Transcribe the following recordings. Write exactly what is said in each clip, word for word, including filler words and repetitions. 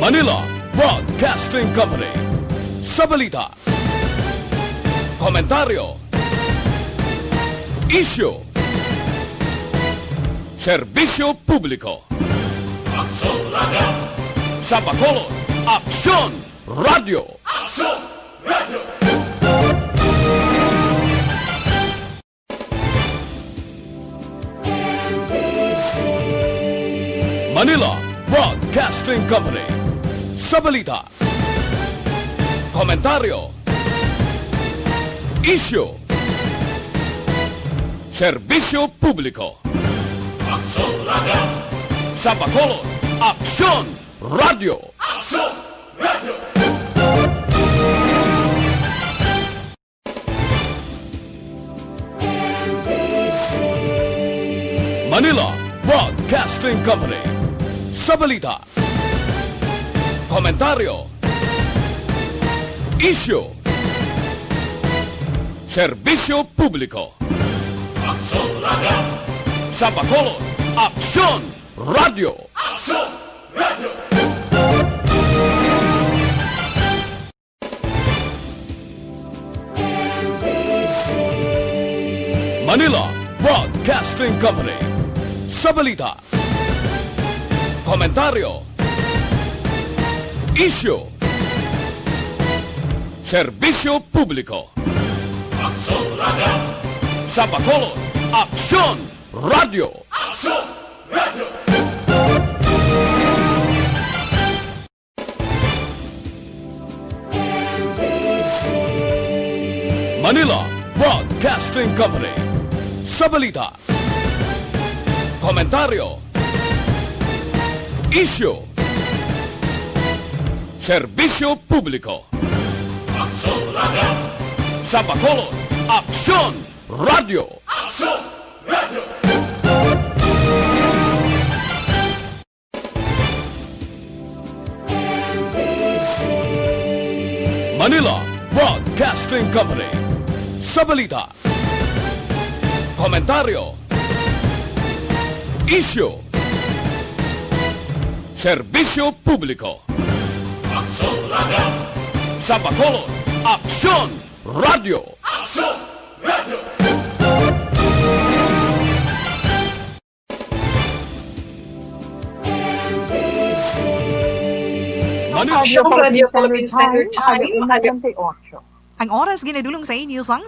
Manila Broadcasting Company. Sa balita, komentaryo, isyu, serbisyo publiko. Aksyon Radio! Sa Bacolod, Aksyon Radio! Aksyon Radio! Manila Broadcasting Company. Sa balita, komentaryo, isyu, serbisyo publiko. Aksyon Radio! Sa Bacolod, Aksyon Radio! Aksyon Radio! Manila Broadcasting Company. Sa balita, komentaryo, isyu, serbisyo publiko. Aksyon Radio! Sa Bacolod, Aksyon Radio! Aksyon Radio! Manila Broadcasting Company. Sa balita, komentaryo, isyu, serbisyo publiko. Aksyon Radio! Sa Bacolod, Aksyon Radio! Aksyon Radio! Manila Broadcasting Company. Sa balita, komentaryo, isyu, serbisyo publiko. Aksyon Radio! Sa Bacolod, Aksyon Radio! Aksyon Radio! Manila Broadcasting Company. Sa balita, komentaryo, isyu, serbisyo publiko. Aksyon Radio! Sa Bacolod, Aksyon Radio! Aksyon Radio! Manila. Aksyon Radio Philippine Standard Time, Ang oras ginadulong sa inyo sang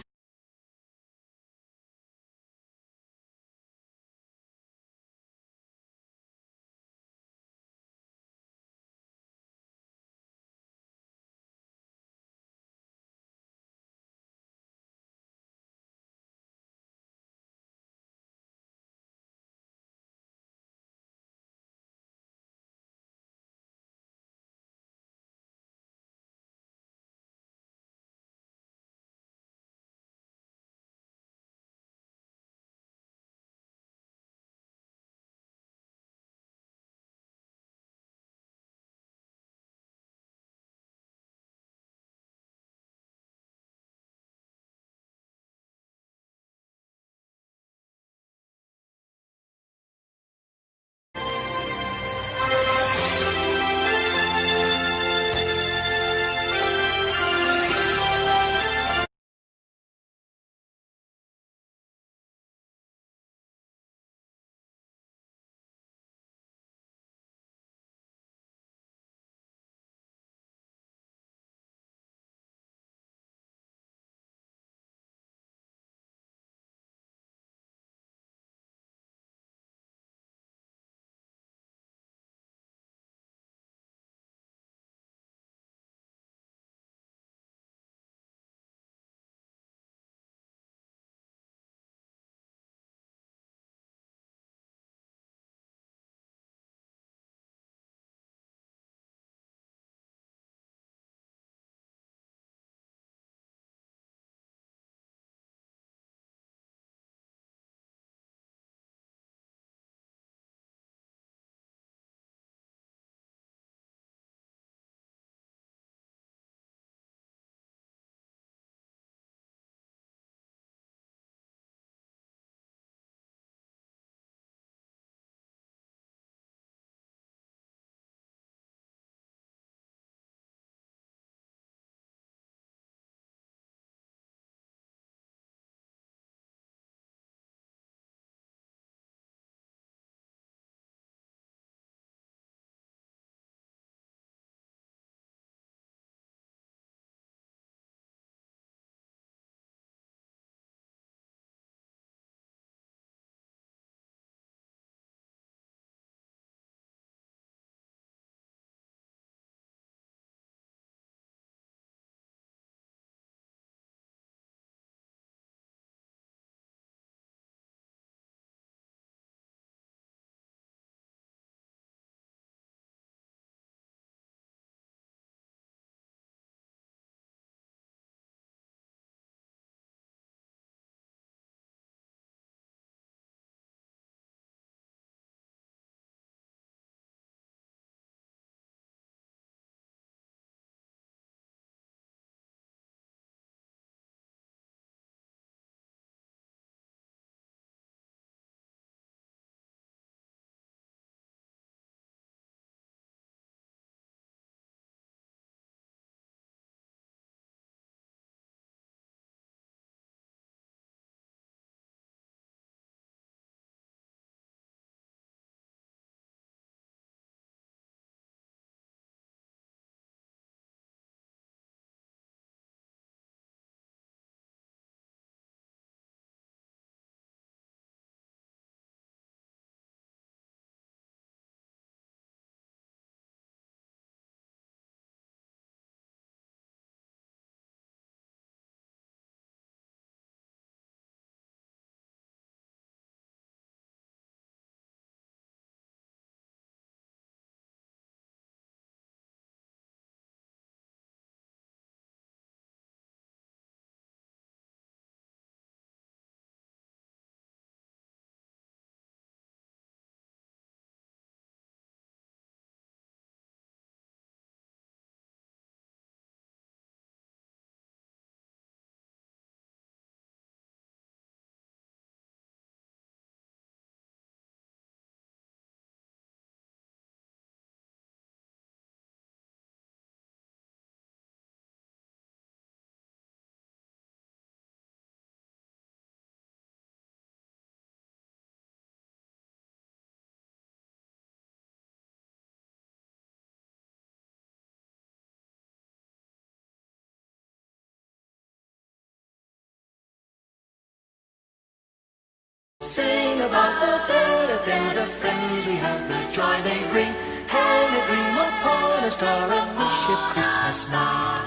Sing about the better things, the friends we have, the joy they bring. Hang a dream upon a star and wish it Christmas night.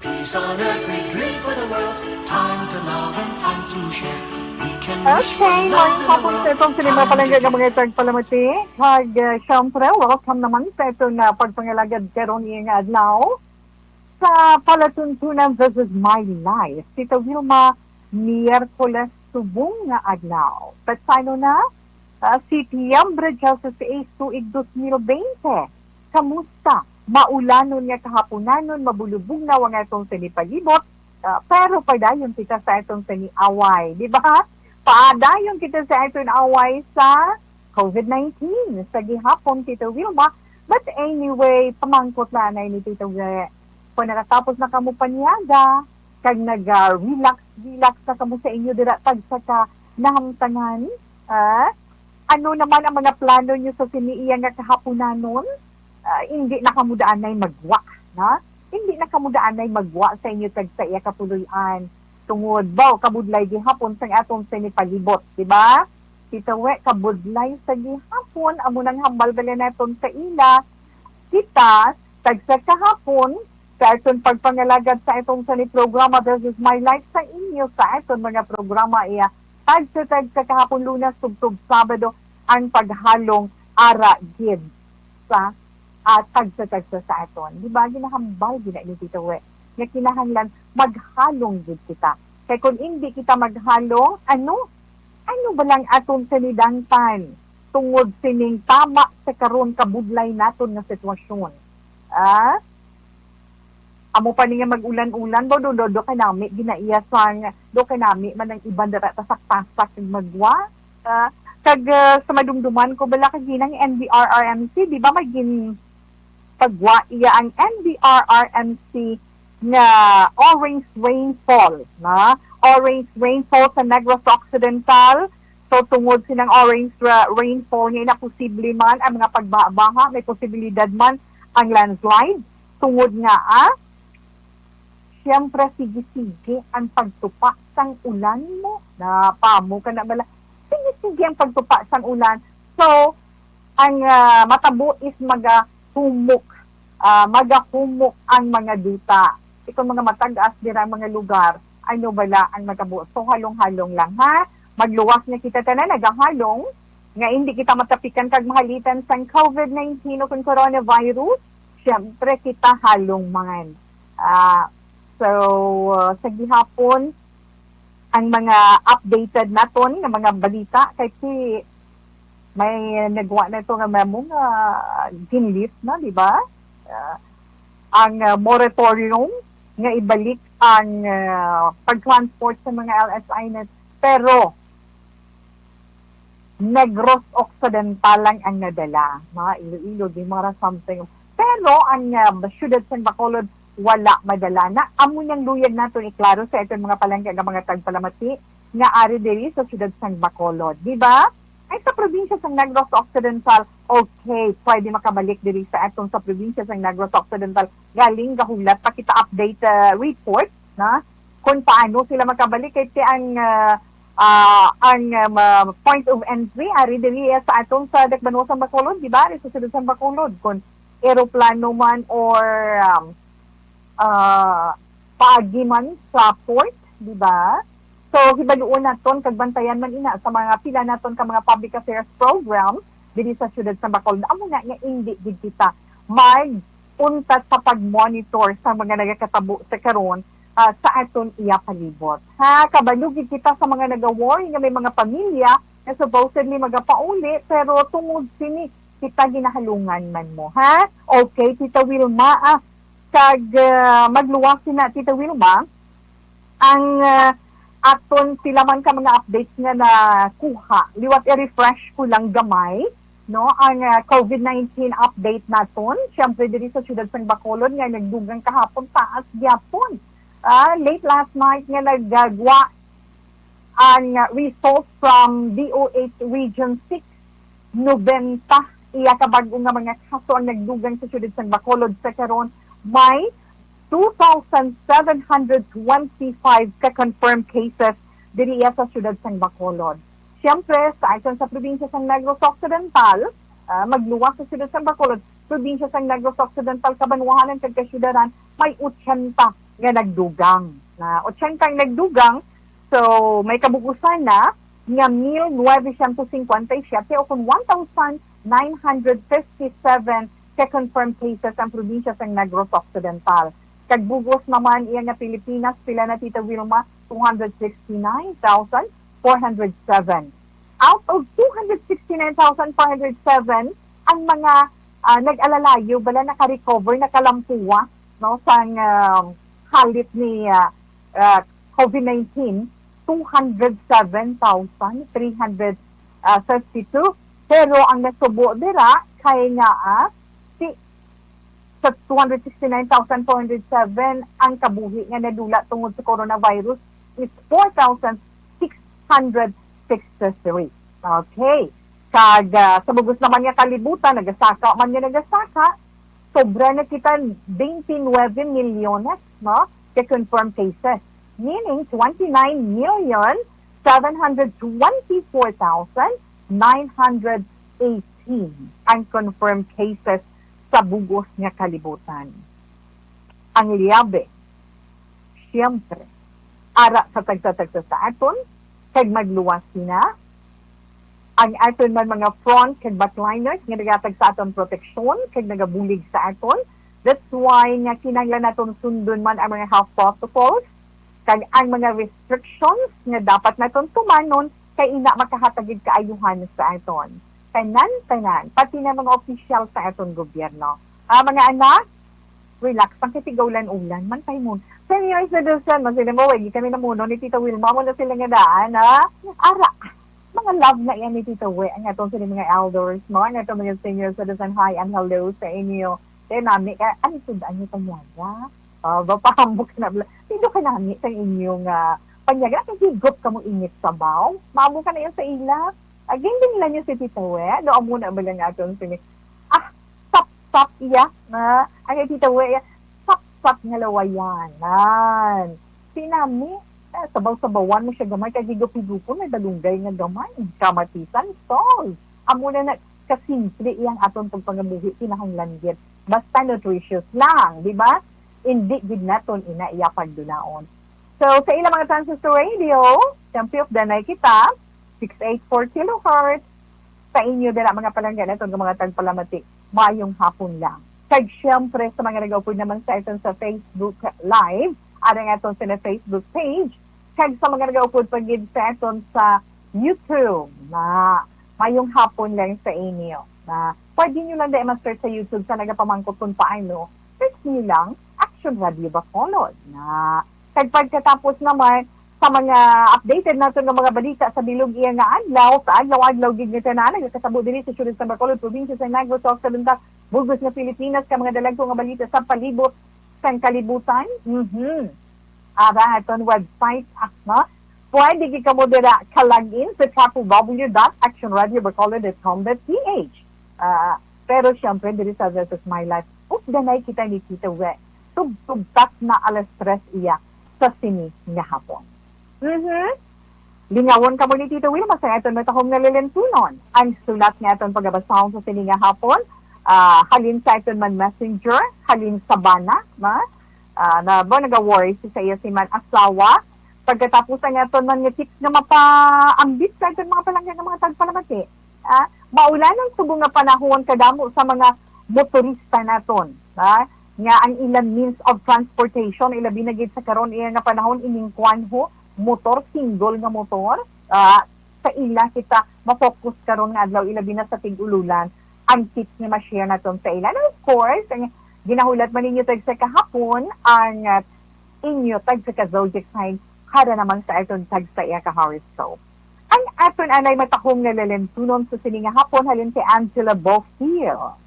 Peace on earth we dream for the world. Time to love and time to share. We can wish for Okay, love maayong in the hapon sa world. Atong Time to sinipalangga nga mga tagpalamati. Kag, uh, syempre, welcome naman sa aton na pagpangalagad karong iya nga adlaw. Sa palatuntunan, this is my life. Tita Wilma, Miyerkules subong nga adlaw. Patsano na? Ah, Setyembre diyesisais, tuig dos mil bente. Kamusta? Maulanon nga kahaponanon, mabulubugnaw ang atong sinipalibot. Ah, pero padayon kita sa atong siniaway, di ba? Padayon kita sa atong away sa COVID nineteen sa gihapon, Tita Wilma. But anyway, pamangkot lang na ini, Tita Wi. Kung nakatapos na kamo paniaga, kag nag-relax-relax na kamo sa inyo dira tagsa ka nahamtangan, ah, ano naman ang mga plano niyo sa sini iya nga kahaponanon? Ah, hindi na kamo daanay magwa, na? Hindi na kamo daanay magwa sa inyo tagsa iya kapuloy-an. Tungod, baw, kabudlay gihapon sang atong sinipalibot, di ba? Tita Wi, kabudlay sa gihapon, amo nang hambal bala naton sa ila. Kita, tagsa kahapon, sa aton pagpangalagad sa atong sini programa, This is My Life, sa inyo, sa aton mga programa, iya, tagsa-tagsa kahapon, Lunes, tubtob Sabado, ang paghalong ara gid sa, ah, tagsa-tagsa sa aton. Di ba? Ginahambal gina ni Tita Wi nga kinahanglan maghalong gid kita. Kay kung hindi kita maghalong, ano? Ano ba lang aton sinidangtan tungod sining tama sa karon kabudlay naton nga sitwasyon? Ah? Amo pa ni nga mag-ulan-ulan, do, do, do, do kanami ginaiya sang, do kanami man ang iban dara tasak-tasak kag magwa. Ah, kag, ah, sa madumduman ko bala kag ginang N D R R M C, di ba, may gin-, pagwa iya ang N D R R M C nga orange rainfall, na? Orange rainfall sa Negros Occidental. So, tungod sining orange ra-, rainfall nga ina, posible man ang mga pagbaha-baha, may posibilidad man ang landslide. Tungod nga, ah, siyempre, sige-sige ang pagtupa sang ulan mo. Na, pamo ka na bala. Sige-sige ang pagtupa sang ulan. So, ang, ah, matabo is magahumok, ah, magahumok ang mga duta. Ikon mga matag-as dira ang mga lugar, ano bala ang matabo? So, halong-halong lang, ha? Magluwas na kita tanan, nagahalong, nga hindi kita matapikan kag mahalitan sang COVID nineteen o kung coronavirus. Siyempre, kita halong man. Ah, so, ah, sa gihapon, ang mga updated naton nga mga balita, kay si, may nagwa na ito nga memo nga ginlift na, di ba? Ah, ang, ah, moratorium nga ibalik ang, ah, pag-transport sa mga L S I na. Pero, Negros Occidental lang ang nadala. Mga Iloilo, Guimaras, something. Pero ang, ah, siyudad sang Bacolod, wala madala. Na, amo niyang luyag naton iklaro sa aton mga palangga nga mga tagpalamati nga ari diri sa siyudad sang Bacolod. Di ba? Ay, sa probinsya sang Negros Occidental, okay, pwede makabalik diri sa aton sa probinsya sang Negros Occidental. Galing gahulat pa kita update, ah, report, na? Kung paano sila makabalik, kay ti ang, ah, ah, ang, ah, ma-, point of entry, ari diri, eh, sa atong sa Dakbanusa, Bacolod, di ba? Ari sa siyudad sang Bacolod, kung eroplano man or, um, ah, paagi man sa port, di ba? So, hibaluon naton kag bantayan man ina sa mga pila naton ka mga public affairs program diri sa siyudad sa Bacolod. Amo na nga, hindi gid kita mag-untat sa pag-monitor sa mga nagakatabo sa karon, ah, sa aton iya palibot. Ha, kabalo gid kita sa mga nagaworry nga may mga pamilya nga supposedly magapauli, pero tungod sini kita ginahalungan man mo, ha? Okay, Tita Wilma, ah, kag, ah, magluwas na, Tita Wilma, ang, ah, aton pila man ka mga updates nga nakuha. Liwat i-refresh ko lang gamay, no, ang, ah, COVID nineteen update naton. Siyempre, diri sa siyudad sang Bacolod nga nagdugang kahapon, taas gyapon. Ah, late last night nga nagagwa ang, ah, result from D O H Region six, nobenta iya ka bag-o nga mga kaso ang nagdugang sa siyudad sang Bacolod. Sa karon, may two thousand seven hundred twenty-five ka confirmed cases diri iya sa siyudad sang Bacolod. Siyempre, sa aton sa probinsya sang Negros Occidental, ah, magluwas sa siyudad sang Bacolod, probinsya sang Negros Occidental, kabanwahanan kag kasyudaran, may ochenta nga nagdugang. Na ochenta ang nagdugang, so may kabugusan na nga mil novecientos cincuenta y siete o kung one thousand nine hundred fifty-seven ka confirmed cases ang probinsya sang Negros Occidental. Kag bugos naman iya nga Pilipinas, pila na, Tita Wilma? Two hundred sixty-nine thousand four hundred seven. Out of two hundred sixty-nine thousand four hundred seven, ang mga, ah, nag-alalayo, bala, naka-recover, nakalampuwa, no, sang, um, halit ni, ah, ah, COVID nineteen, two hundred seven thousand three hundred, ah, thirty-two. Pero ang nasubo dira kay nga, ah, si, sa two hundred sixty-nine thousand four hundred seven, ang kabuhi nga nadula tungod sa coronavirus is four thousand six hundred sixty-three. Okay. Kag, ah, sa bugos naman nga kalibutan, nagasaka man nga nagasaka, sobra na kita twenty-nine milyones, no, ka confirmed cases, meaning twenty-nine million seven hundred twenty-four thousand nine hundred eighteen ang confirmed cases sa bugos nga kalibutan. Ang liyabe, siyempre, ara sa tagsa-tagsa sa aton, kag magluwas sina ang aton man mga front kag backliners nga nagahatag sa aton proteksyon kag nagabulig sa aton. That's why nga kinahanglan naton sundon man ang mga health protocols kag ang mga restrictions nga dapat naton tumanon, kay ina makahatag gid kaayuhan sa aton tanan-tanan, pati na mga opisyal sa aton gobyerno. Ah, mga anak, relax lang kay tigaulan-ulan man kay mo. Senior citizen, mas sila mo, wagi kami namuno ni Tita Wilma, mo na sila nga daan, ha? Ara, mga love na yan ni Tita We, ang atong sila mga elders, no? Ang atong mga senior citizen, hi and hello sa inyo. Kaya nami, kaya, ano sud-an niyo itong yaga? Ah, ba, pahamok na bla-, pindo ka nami sa inyo nga panyaga, kay higop ka mo init sabaw. Maamo ka na yan sa ila. Again, din lang niyo si Tita We. Ano, amo na ba lang atong sini? Ah, sap-sap iya. Na, ang Tita We, iya, sap-sap nga lawayanan. Si nami, eh, sabaw-sabawan mo siya gamay, kay higop-higupon, may balunggay nga gamay. Kamatisan, sauce. Amo na na, kasimple iyang aton pagpangabuhi, kinahanglan gid. Basta nutritious lang, di ba? Hindi gid naton ina iya pagdunaon. So, sa ilang mga transistor radio, Champion of the Night kita, six eight four kilohertz. Sa inyo dira, mga palangga naton nga mga tagpalamati, maayong hapon lang. Kag siyempre, sa mga nagaupod naman sa aton sa Facebook Live, arang aton sa Facebook page, kag sa mga nagaupod pa gid sa aton sa YouTube, na maayong hapon lang sa inyo. Na pwede nyo lang dai ma-search sa YouTube sa nagapamangkot kung paano, search nyo lang Action Radio Bacolod. Na, kag pagkatapos naman, sa mga updated nato nga mga balita sa bilog iya nga adlaw, sa adlaw-adlaw gid nga tanan, nagakasabo diri sa siyudad sa Bacolod, probinsya sa Negros Occidental, bugos nga Pilipinas, ka mga dalagko nga balita sa palibot sang kalibutan. Mhm. Ara aton website, ah, no? Pwede gid kamo dira ka-log in sa w w w dot action radio bacolod dot com dot p h. Ah, pero siyempre, diri sa This Is My Life, updanay kita ni Tita We. Tubtubtak na alas tres iya sa sini nga hapon. Mhm. Lingawon kamo ni Tita Wilma sa aton matahom nga lilintunon. Ang sulat nga aton pagabasahon sa sini nga hapon, ah, halin sa aton man messenger, halin sa bana, ma? Ah, na ba, naga-worry si sa iya si man asawa. Pagkatapos ang aton man nga tips nga mapaambit sa aton mga palangga nga mga tagpalamati. Ah, maulan ang subong nga panahon kadamo sa mga motorista naton, ah, nga ang ilang means of transportation, ilabi na gid sa karon iya nga panahon, ining kwan ho, motor, single nga motor, ah, sa ila kita ma-focus karon nga adlaw, ilabi na sa tig-ululan, ang tips nga ma-share naton sa ila. And of course, ang ginahulat man ninyo tagsa kahapon, ang, ah, inyo tagsa ka zodiac sign, para naman sa aton tagsa iya ka horoscope. Ang aton anay matahom nga lalentunon sa sini nga hapon halin kay Angela Bofill.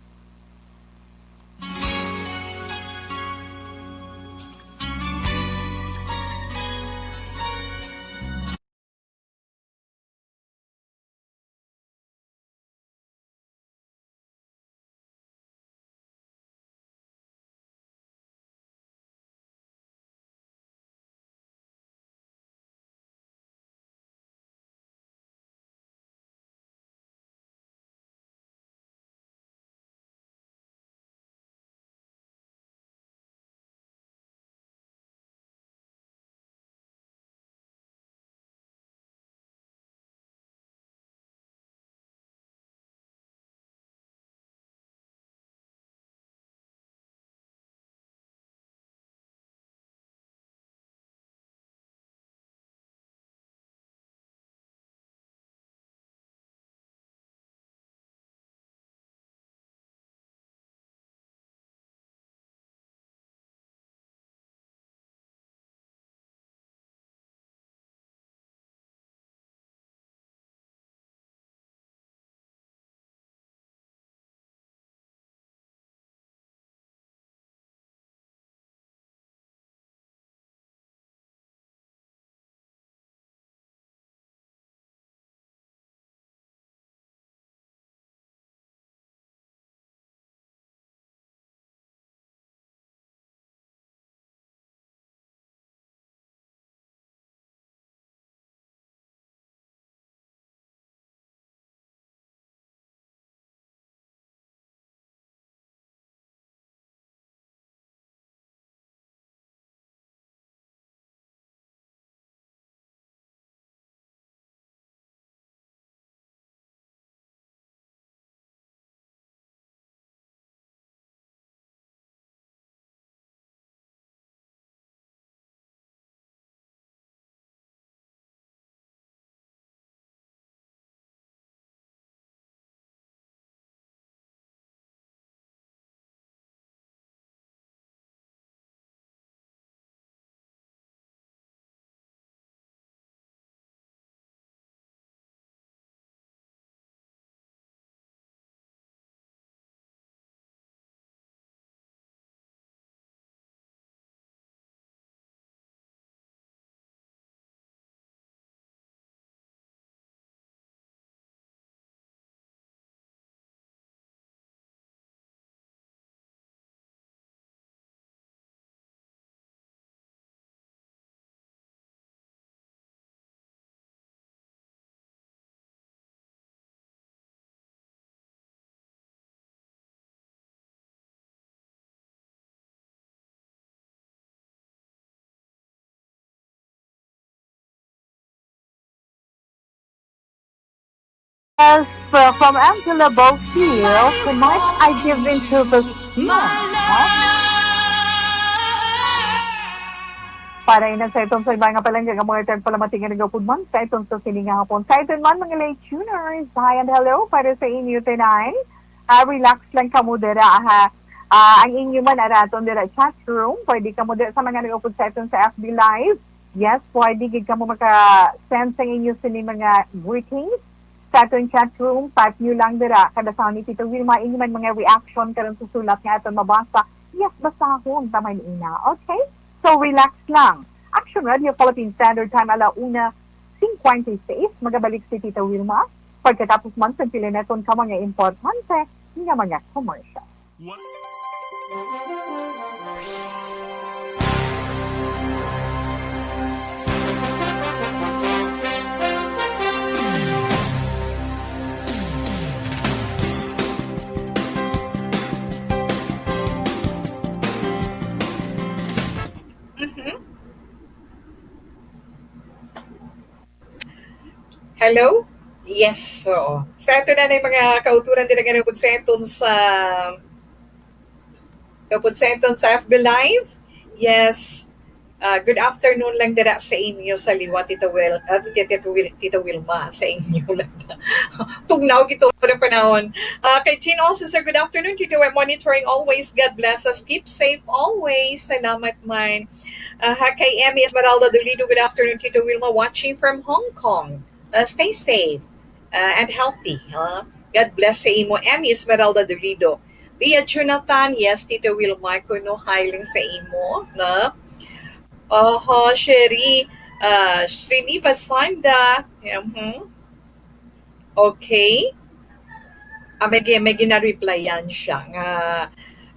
Yes, uh, from Angela Bauxil, tonight I give in to the Para ina sa itong sa iba nga palangga nga mga tagpalamating nga nagapudman sa itong sa sining nga hapon. Sa iton man, mga late tuners, hi and hello para sa inyo tonight. Ah, relax lang kamo dira, ha. Ah, ang inyo man araton dira chat room, pwede kamo dira sa mga nagapod sa itong sa F B Live. Yes, pwede gid kamo maka-send sa inyo sini mga greetings sa aton chat room. Type nyo lang dira. Kada sa ni Tito Wilma, inyo man mga reaction karon sa sulat nga aton mabasa. Yes, basahon ta man ina. Okay? So, relax lang. Action Radio Philippine Standard Time, ala una cincuenta y seis, magabalik si Tita Wilma. Pagkatapos man, sa pili naton ka mga importante nga mga commercial. What? Mhm. Hello? Yes, oo. Sa ato na na yung mga kauturan din nga nagpunseton sa nagpunseton sa F B Live. Yes. Ah, good afternoon lang dira sa inyo sa liwa, Tita Wil, ah, Tita, Tita Wil, Tita Wilma, sa inyo lang. Tugnaw gito ng panahon. Ah, kay Jean Officer, good afternoon, Tita Wil, monitoring always. God bless us. Keep safe always. Salamat man. Ah, ha, kay Emmy Esmeralda Dolido, good afternoon, Tita Wilma, watching from Hong Kong. Ah, stay safe, ah, and healthy, ha? God bless sa imo, Emmy Esmeralda Dolido. Leah Jonathan, yes, Tita Wilma, kuno hi lang sa imo, no? Oho, Sherry, ah, Srinivasanda, mhm. Okay. Ah, may gi-, may gina-replyan siya nga,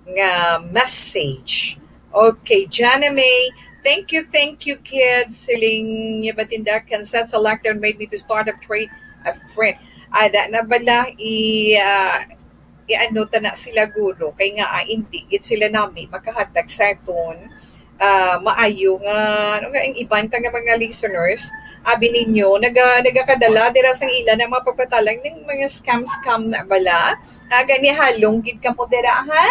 nga message. Okay, Jana May, thank you, thank you, kids. Siling niya ba tinda, can set select and made me to start up trade a friend. Ada na bala i, ah, i-ano ta na sila guro. Kay nga, ah, hindi gid sila nami makahatag sa aton, ah, maayo nga, ano nga, ang iban ta nga mga listeners, abi ninyo, naga-, nagakadala dira sang ila na mga pagpatalang ng mga scam-scam na bala. Ah, gani halong gid kamo dira, ha?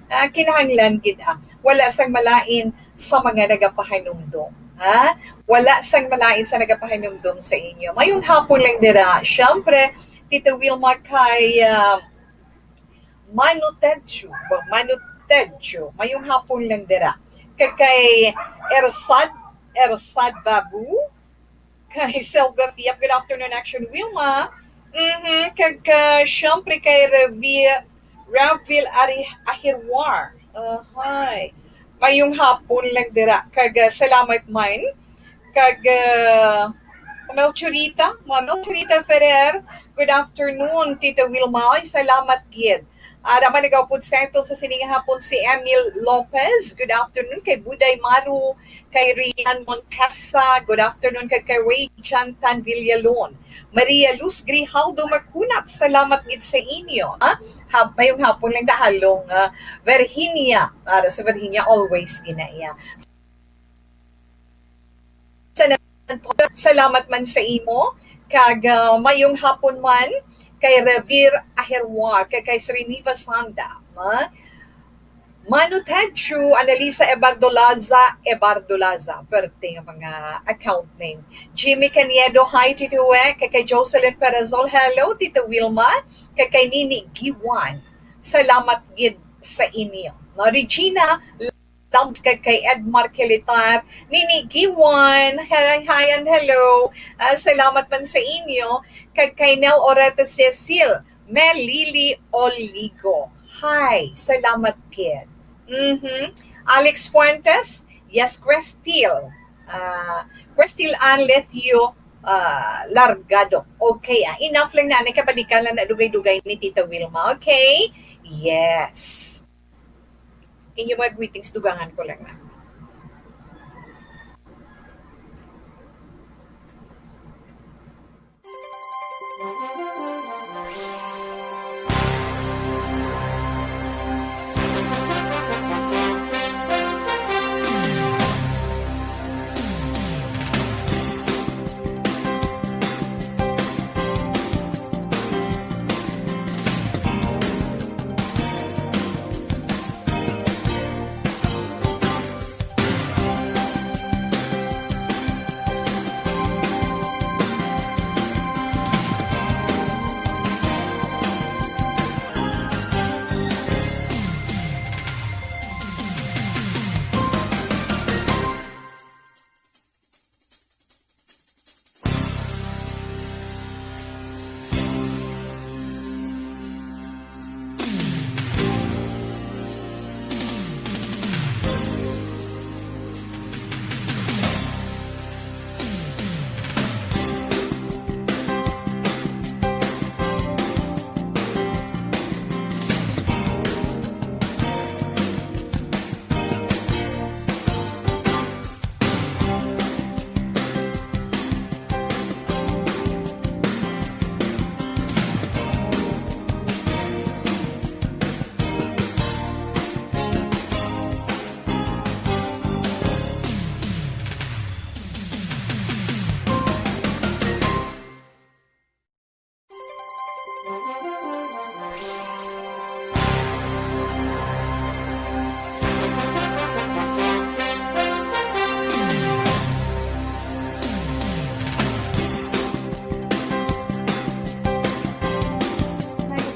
Ah, kinahanglan gid, ah. Wala sang malain sa mga nagapahanumdom, ha? Wala sang malain sa nagapahanumdom sa inyo. Mayong hapon lang dira. Siyempre, Tita Wilma kay, ah, Manu Tedjo, Manu Tedjo, mayong hapon lang dira. Kag kay Ersad, Ersad Babu, kay Sylvia Fiap, good afternoon, Action Wilma. Mhm, kag, ah, syempre kay Revi-, Ravil Ari Ahirwar. Ahay. Mayong hapon lang dira. Kag, ah, salamat man. Kag, ah, Melchorita, Ma'am Melchorita Ferrer, good afternoon, Tita Wilma. Ay, salamat gid. Ah, naman nagaupod sa ito sa sining hapon si Emil Lopez. Good afternoon kay Buday Maru, kay Rian Montesa. Good afternoon kay, kay Ray Jantan Villalon. Maria Luz Grijaldo Macunat, salamat gid sa inyo. Ha? Hap-, mayong hapon lang dahalong, ah, Virginia. Para sa Virginia, always ginaiya. Sa nan-, salamat man sa imo, kag, ah, mayong hapon man kay Revere Aherwar, kag kay Sriniva Sanda, ha? Manu Tedchu, Annalisa Ebardolaza, Ebardolaza, perte nga mga account name. Jimmy Caniedo, hi, Tito Wek, kag kay Jocelyn Perazol, hello, Tito Wilma, kag kay Nini Giwan. Salamat gid sa inyo. No, Regina, Lambs kag kay Edmar Kilitar, Nini Giwan, hi, hi and hello. Ah, salamat man sa inyo. Kag kay Nel Oreta Cecil, Mel Lily Oligo. Hi, salamat gid. Mhm. Alex Fuentes, yes, Crestil. Ah, Crestil Ann Lethio, ah, Largado. Okay, ah, enough lang na. Nakabalikan lang na dugay-dugay ni Tita Wilma. Okay? Yes. Inyo mga greetings, dugangan ko lang na.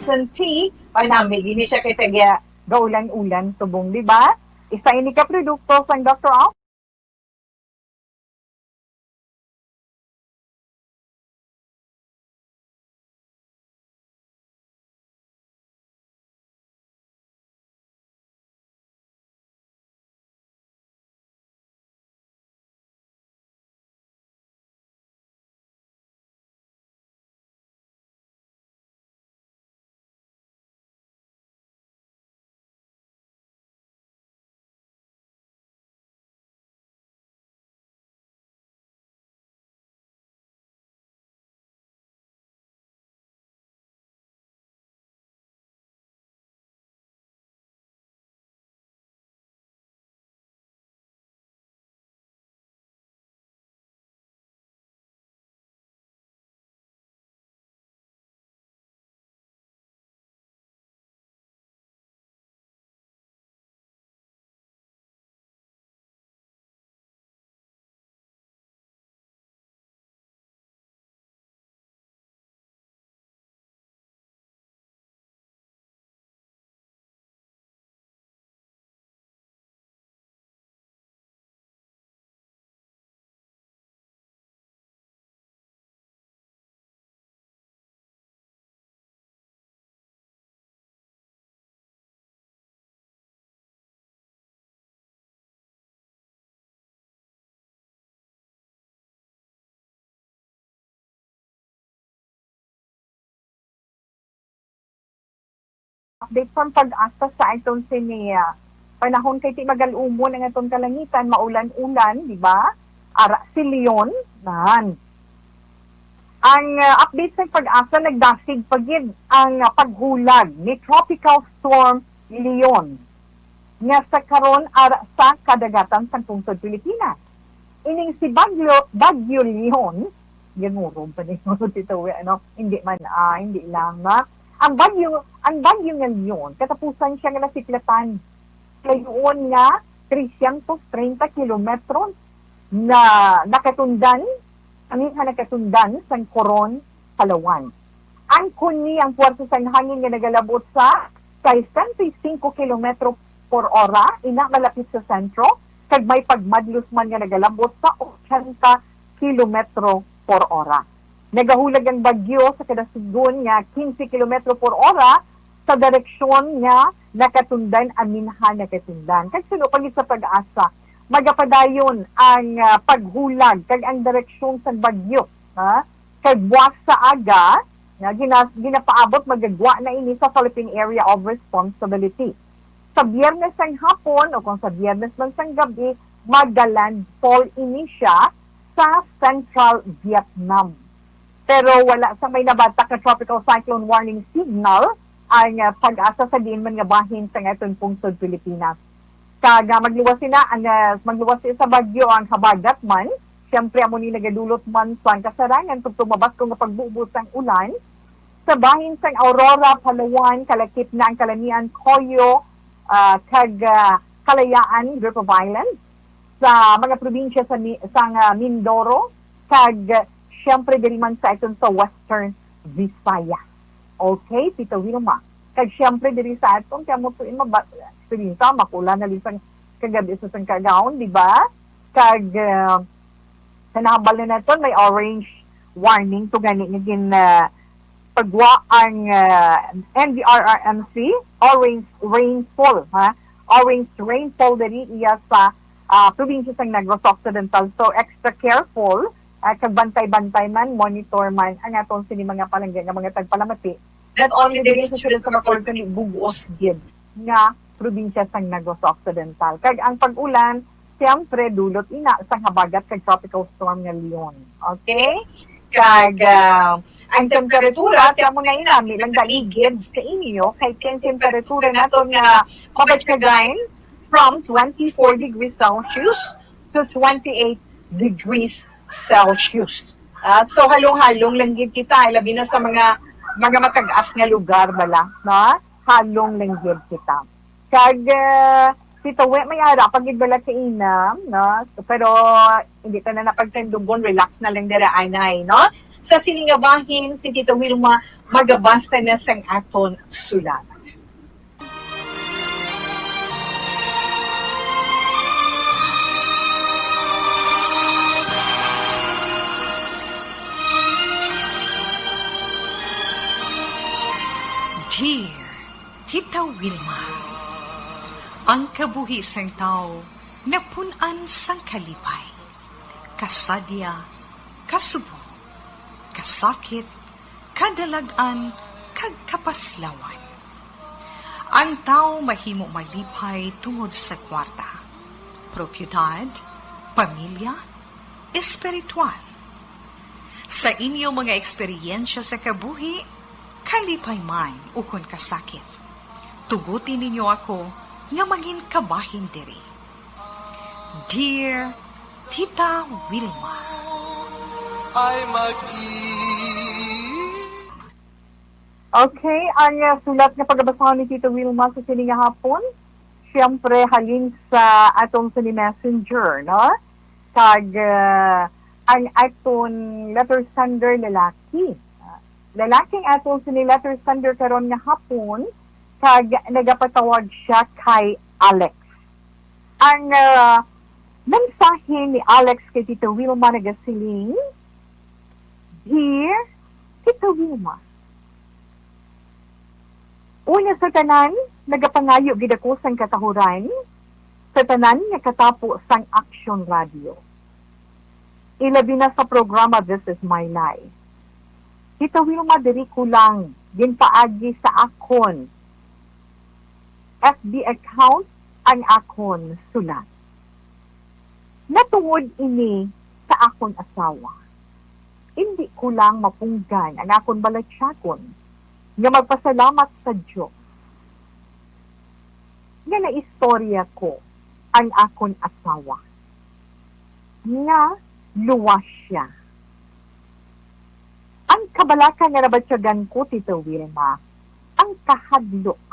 absentee, o nami, dili siya kay taga gaulan-ulan subong, di ba? Isa ini ka produkto sang Doctor Al. Update from PAGASA sa aton sini, ah, panahon kay ti magal-umon ang aton kalangitan, maulan-ulan, di ba? Ara si Leon, nan. Ang, ah, update sa PAGASA, nagdasig pa gid ang, ah, paghulag ni Tropical Storm Leon nga sa karon ara sa kadagatan sang pungsod Pilipinas. Ining si Bagyo, Bagyo Leon, gangurog pa ni Tito Wi, ano? Hindi man, ah, hindi lang, na. Ang bagyo, ang bagyo nga Leon, katapusan siya nga nasiklatan. Layuon nga trescientos treinta kilometros na nakatundan, kami nga nakatundan sang Coron, Palawan. Angkon ni ang puwersa sang hangin nga nagalabot sa sesenta y cinco kilometro por ora, ina malapit sa sentro, kag may pagmadlos man nga nagalabot sa ochenta kilometro por ora. Nagahulag ang bagyo sa kadasgon nga quince kilometro por ora sa direksyon nga nakatundan, aminhan nakatundan. Kag suno pa gid sa PAGASA, magapadayon ang, ah, paghulag kag ang direksyon sang bagyo, ha? Kag buwas sa aga, nga gina-, ginapaabot, magagwa na ini sa Philippine Area of Responsibility. Sa Biyernes sang hapon o kung sa Biyernes man sang gabi, magda-landfall ini siya sa Central Vietnam. Pero wala sang may nabatak nga tropical cyclone warning signal ang, ah, PAGASA sa diin man nga bahin sang aton pungsod Pilipinas. Kag, ah, magluwas sina, ang, ah, magluwas sina sa bagyo ang habagat man. Siyempre, amo ni nagadulot man sang kasarangan tubtob mabaskog nga pagbubo sang ulan sa bahin sang Aurora, Palawan, kalakip na ang Calamian, Coyo, ah, kag, ah, Kalayaan, Group of Islands, sa mga probinsya sa Mi-, sang, ah, Mindoro, kag, ah, siyempre, diri man sa aton sa Western Visayas. Okay, Tito Wilma. Kag siyempre, diri sa aton, kaya mo to yung maba-, experience, ah, makulan na lisang kagabi sa sang kagaon, di ba? Kag, ah, sa nahambal na naton, may orange warning to gani nga gin, ah, pagwa ang, ah, N D R R M C, orange rainfall, ha? Orange rainfall diri iya sa, ah, probinsya sang Negros Occidental. So, extra careful, ah, kag bantay-bantay man, monitor man ang aton sini mga palangga nga mga tagpalamati. Not only diri sa Sud-, kundi bug-os gid nga probinsya sang Negros Occidental. Kag ang pag-ulan, siyempre, dulot ina sang habagat kag tropical storm nga Leon. Okay? Kag, ah, ang temperatura, tiyan mo na inami lang daligid sa inyo, kay ang temperatura naton nga mabatyagan from twenty-four degrees Celsius to twenty-eight degrees Celsius. At so, halong-halong lang gid kita, labi na sa mga, mga matag-as nga lugar bala, no? Halong lang gid kita. Kag, ah, si Tawe, may ara pa gid bala kainam, no? So, pero hindi ta na napagtindugon, relax na lang dira, anay, no? Sa sini nga bahin, si Tita Wilma magabasa na sang aton sulat. Dear Tita Wilma, ang kabuhi sang tawo napun-an sang kalipay, kasadya, kasubong, kasakit, kadalag-an, kag kapaslawan. Ang tawo mahimo malipay tungod sa kwarta, propiedad, pamilya, espiritual. Sa inyo mga eksperyensya sa kabuhi, kalipay man ukon kasakit, tuguti ninyo ako nga mangin kabahin diri. Dear Tita Wilma. Ay mag-i- Okay, ang, uh, sulat nga pagabasahon ni Tita Wilma sa sini nga hapon, siyempre halin sa atong sini messenger, no? Kag, uh, ang aton letter sender lalaki. Lalaki ang aton sini letter sender karon nga hapon, kag nagapatawag siya kay Alex. Ang, ah, mensahe ni Alex kay Tita Wilma nagasiling, "Dear Tita Wilma, una sa tanan, nagapangayo gid ako sang katahuran sa tanan nga katapo sang Action Radio. Ilabi na sa programa This Is My Life. Tita Wilma, diri ko lang ginpaagi sa akon F B account ang akon sulat. Natungod ini sa akon asawa. Indi ko lang mapunggan ang akon balatyagon nga magpasalamat sa Dios nga naistorya ko ang akon asawa nga luwas sia. Ang kabalaka nga nabatyagan ko, Tita Wilma, ang kahadlok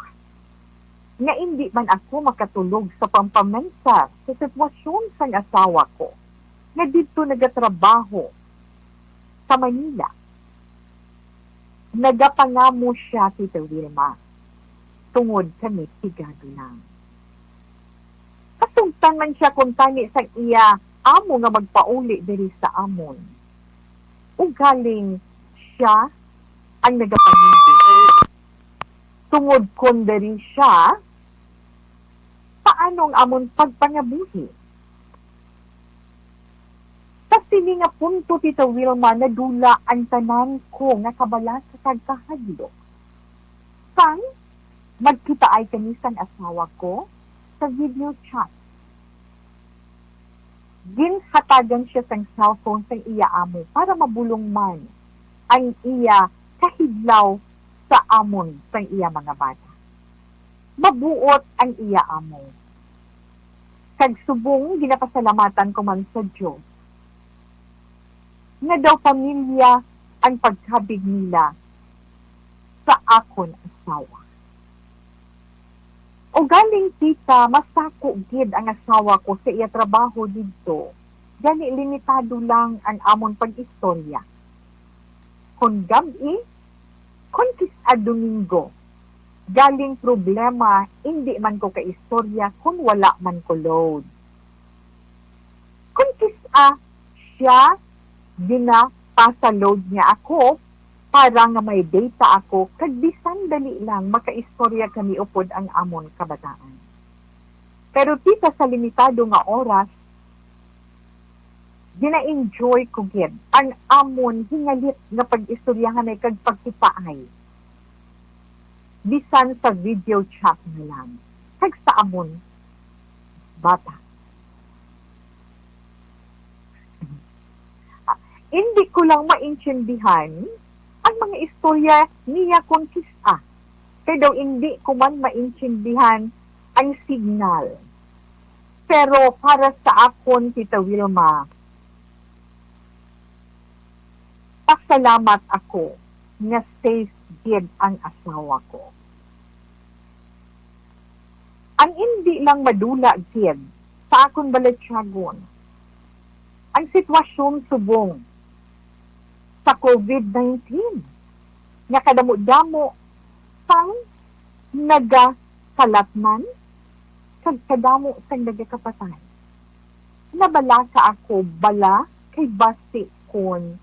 nga indi man ako makatulog sa pampamensar sa sitwasyon sang asawa ko nga didto nagatrabaho sa Manila. Nagapangamo sia, Tita Wilma, tungod kami pigado lang. Kasugtan man sia kuntani sang iya amo nga magpauli diri sa amon. Ugaling sia ang nagapangindi. Tungod kon diri sia, paano ang amon pagpangabuhi?" Sa sini nga punto, Tita Wilma, nadula ang tanan ko nga kabalaka kag kahadlok. Sang magkitaay kami sang asawa ko sa video chat. Ginhatagan sia sang cellphone sang iya amo para mabulong man ang iya kahidlaw sa amon sang iya mga bata. Mabuot ang iya amo. Kag subong ginapasalamatan ko man sa Dios nga daw pamilya ang pagkabig nila sa akon asawa. Ugaling, tita, masako gid ang asawa ko sa iya trabaho didto, gani limitado lang ang amon pag-istorya. Kon gab-i, kon kis-a Domingo, galing problema, indi man ko kaistorya kon wala man ko load. Kon kis-a sia, ginapasa-load niya ako para nga may data ako kag bisan dali lang makaistorya kami upod ang amon kabataan. Pero, tita, sa limitado nga oras, gina-enjoy ko gid ang amon hingalit nga pag-istoryahanay kag pagkitaay, bisan sa video chat na lang, kag sa amon bata. Indi ko lang maintindihan ang mga istorya niya kon kis-a, kay daw indi ko man maintindihan ang signal. Pero para sa akon, Tita Wilma, pasalamat ako nga safe gid ang asawa ko. Ang indi lang madula gid sa akon balatyagon, ang sitwasyon subong sa COVID nineteen nga kadamo-damo sang nagakalatnan kag kadamo sang nagakapatay. Nabalaka ako bala kay basi kon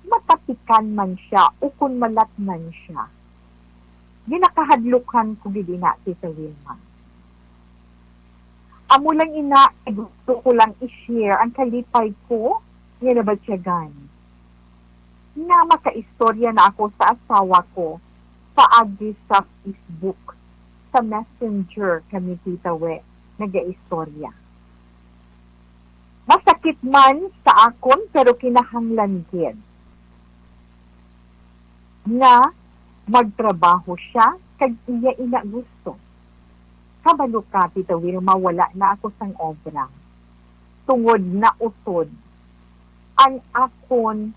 matapikan man sia o kon malatnan sia. Ginakahadlukan ko gid ina, Tita Wilma. Amo lang ina, gusto ko lang i-share ang kalipay ko nga nabatyagan nga makaistorya na ako sa asawa ko paagi sa Facebook, sa Messenger kami, Tita We, nagaistorya. Masakit man sa akon, pero kinahanglan gid nga magtrabaho siya kag iya ina gusto. Kabalo ka, Tita Wilma, wala na ako sang obra. Tungod nautod ang akon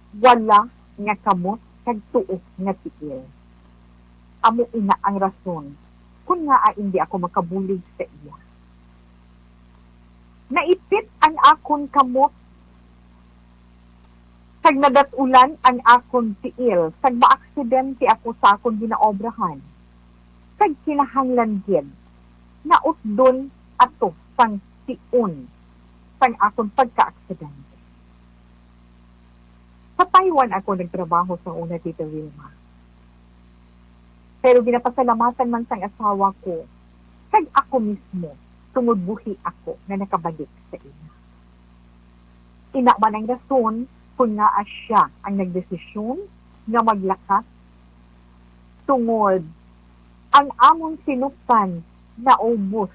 wala nga kamot kag tuo nga tiil. Amo ina ang rason kon ngaa indi ako makabulig sa iya. Naipit ang akon kamot kag nadat-ulan ang akon tiil kag maaksidente ako sa akon ginaobrahan. Kag kinahanglan gid nautdon ato sang tion sang akon pagkaaksidente. Sa Taiwan ako nagtrabaho sa una, Tita Wilma. Pero ginapasalamatan man sang asawa ko kag ako mismo tungod buhi ako nga nakabalik sa ila. Ina man ang rason kon ngaa sia ang nagdesisyon nga maglakat, tungod ang amon sinuptan naubos,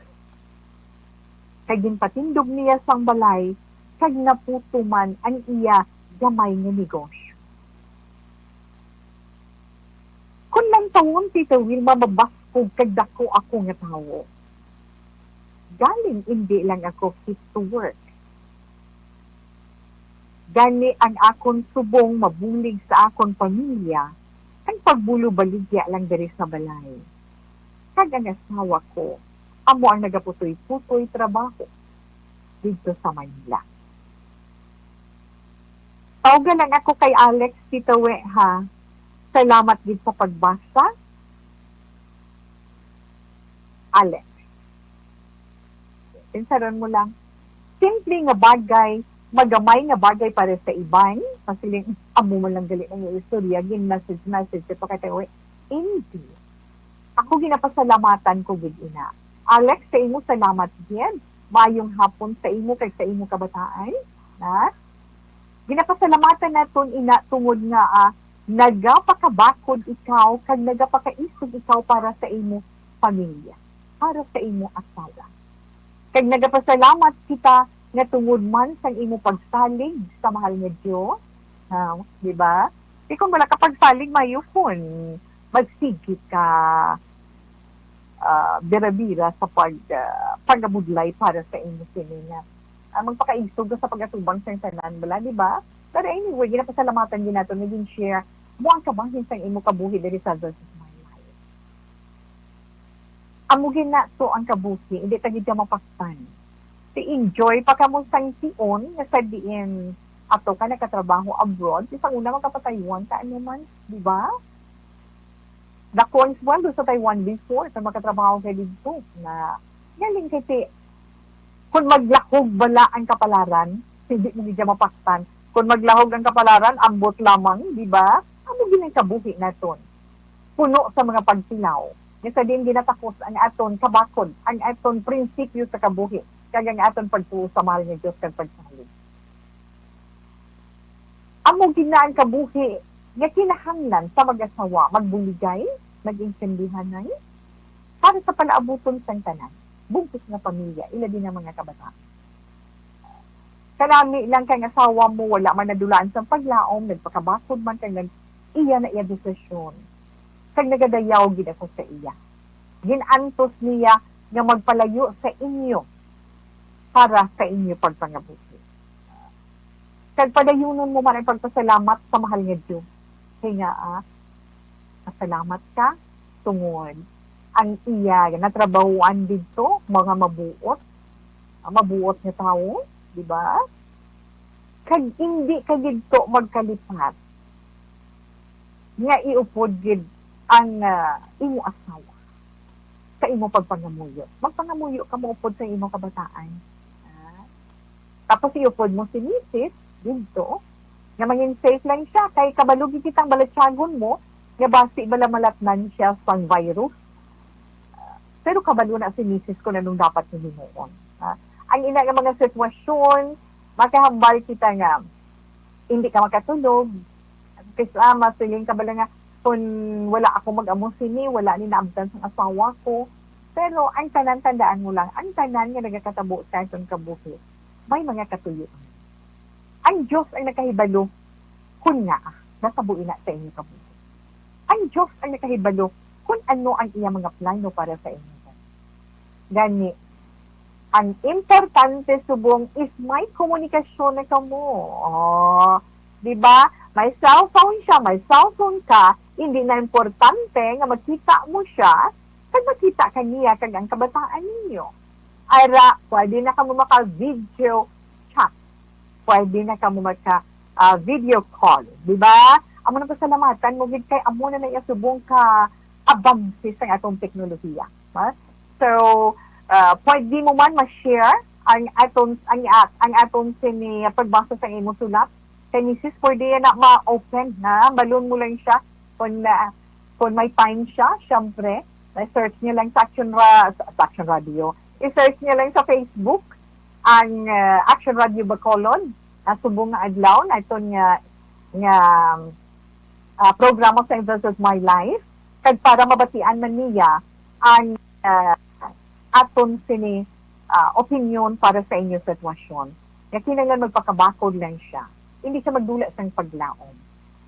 kag ginpatindog niya sang balay, kag naputo man ang iya gamay nga negosyo. Kon lantawon, Tita Wilma, mabaskog kag daku ako nga tawo. Galing indi lang ako fit to work. Gani ang akon subong mabulig sa akon pamilya ang pagbulobaligya lang diri sa balay. Kag ang asawa ko amo ang nagaputoy-putoy trabaho didto sa Manila. Tawga lang ako kay Alex, Tita We, ha. Salamat gid sa pagbasa. Alex. Pinsaron mo lang. Simple nga bagay, magamay nga bagay para sa iban, masiling, "Amo man lang gali ang istorya, gin-message-message sa pakatawi." Hindi. Ako ginapasalamatan ko gid ina. Alex, sa imo salamat gid. Maayong hapon sa imo kag sa imo kabataan. Na? Ginapasalamatan naton ina tungod nga, ah, nagapakabakod ikaw kag nagapakaisog ikaw para sa imo pamilya, para sa imo asawa. Kag nagapasalamat kita nga tungod man sang imo pagsalig sa mahal nga Dios, ha, di ba? Di kon wala ka pagsalig, mayo kon magsigi ka, ah, bira-bira sa pag, ah, pagabudlay para sa imo sini nga, ah, magpakaisog ka sa pag-atubang sa tanan, bala, di ba? Pero anyway, ginapasalamatan gid nato nga gin-share mo ang kabahin sang imo kabuhi diri sa This Is My Life. Amo gid na to ang kabuhi, hindi ta gid ka mapaktan. Ti enjoy pa kamo sang tion nga sa diin ato ka nakatrabaho abroad, bisag una magkapataywan ka, ano man, di ba? Dako ang sweldo sa Taiwan before sa makatrabaho kay didto na galing kay ti, kung maglahog bala ang kapalaran, hindi mo gid siya mapaktan. Kung maglahog ang kapalaran, ambot lamang, di ba? Amo gid ang kabuhi naton. Puno sa mga pagtilaw. Nga sa diin ginatakos ang aton kabakod, ang aton prinsipyo sa kabuhi, kag ang aton pagtuo sa mahal nga Dios kag pagsalig. Amo gid na ang kabuhi nga kinahanglan sa mag-asawa, magbuligay, mag-intindihanay, para sa palaabuton sang tanan, bugtong nga pamilya, ilabi na mga kabataan. Kanami lang kay ang asawa mo wala man nadulaan sang paglaom, nagpakabakod man kag nag-iya na iya desisyon. Kag nagadayaw gid ako sa iya. Gin-antos niya nga magpalayo sa inyo para sa inyo pagpangabuhi. Kag padayunon mo man ang pagpasalamat sa mahal nga Dios. Kay nga, ah, masalamat ka tungod ang iya natrabahoan didto, mga mabuot, ah, mabuot nga tawo, di ba? kag indi ka gid to magkalipat nga iupod gid ang, ah, imo asawa sa imo pagpangamuyo. Magpangamuyo ka mo upod sa imo kabataan. Ah. Tapos iupod mo si misis didto, nga mangin safe lang siya, kay kabalo gid kitang balatyagon mo nga basi bala malatnan siya sang virus. Ah, pero kabalo na si misis kung anong dapat niya himuon. Ah, ang ina nga mga sitwasyon, makahambal kita nga hindi ka makatulog. Kay sa masiling ka bala nga, "Kung wala ako mag-amo sini, wala ni naabtan sang asawa ko." Pero ang tanan, tandaan mo lang, ang tanan nga nagakatabo sa aton kabuhi, may mga katuyoan. Ang Dios ang nakahibalo kung ngaa natabo ina sa inyo kabuhi. Ang Dios ang nakahibalo kung ano ang iya mga plano para sa inyo. Gani, ang importante subong is may komunikasyon na kamo. Oh, di ba? May cellphone siya, may cellphone ka, hindi na importante nga magkita mo siya, kag makita ka niya kag ang kabataan ninyo. Ara, pwede na kamo maka-video chat. Pwede na kamo maka, ah, video call, di ba? Amo na pasalamatan mo gid kay amo na na iya subong ka avances ang atong teknolohiya, ha? So, ah, pwede mo man ma-share ang aton, ang, ang aton sini pagbasa sa imo sulat kay misis, pwede na ma-open na, balon mo lang siya kung, ah, kung may time siya, syempre, i-search niya lang sa Action Ra-, sa Action Radio. I-search niya lang sa Facebook ang, ah, Action Radio Bacolod, ah, subong nga adlaw, na ito nga, nga, ah, programa sa This Is My Life. Kag para mabatian man niya ang, ah, aton sini, ah, opinyon para sa inyo sitwasyon, nga kinahanglan magpakabakod lang siya, hindi siya magdula sang paglaom.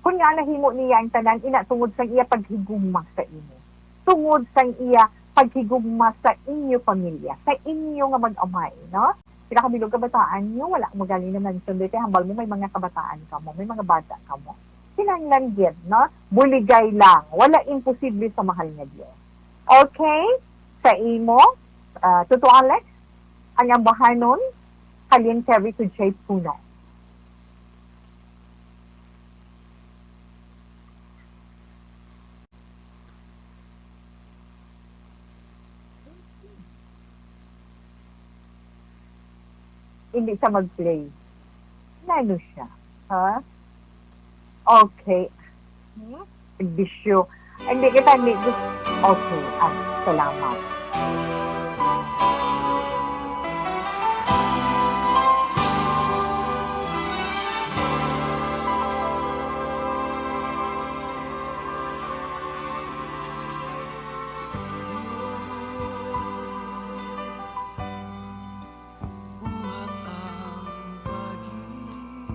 Kung nga nahimo niya ang tanan ina tungod sang iya paghigugma sa imo, tungod sang iya paghigugma sa inyo pamilya, sa inyo nga mag-amay, no? Sila kabilog kabataan niyo, wala mo galing na mention dito, hambal mo may mga kabataan ka mo, may mga bata ka mo. Kinahanglan gid, no? Buligay lang. Wala imposible sa mahal nga Dios. Okay? Sa imo, ah, Tuto Alex, ang ambahanon, halin kay Rico J Puno. Hindi siya mag-play. Nano siya? Ha? Okay. Hmm? Nagbisyo. Hindi kita, hindi gusto. Okay. Ah, salamat. Buhat ang pag-ibig,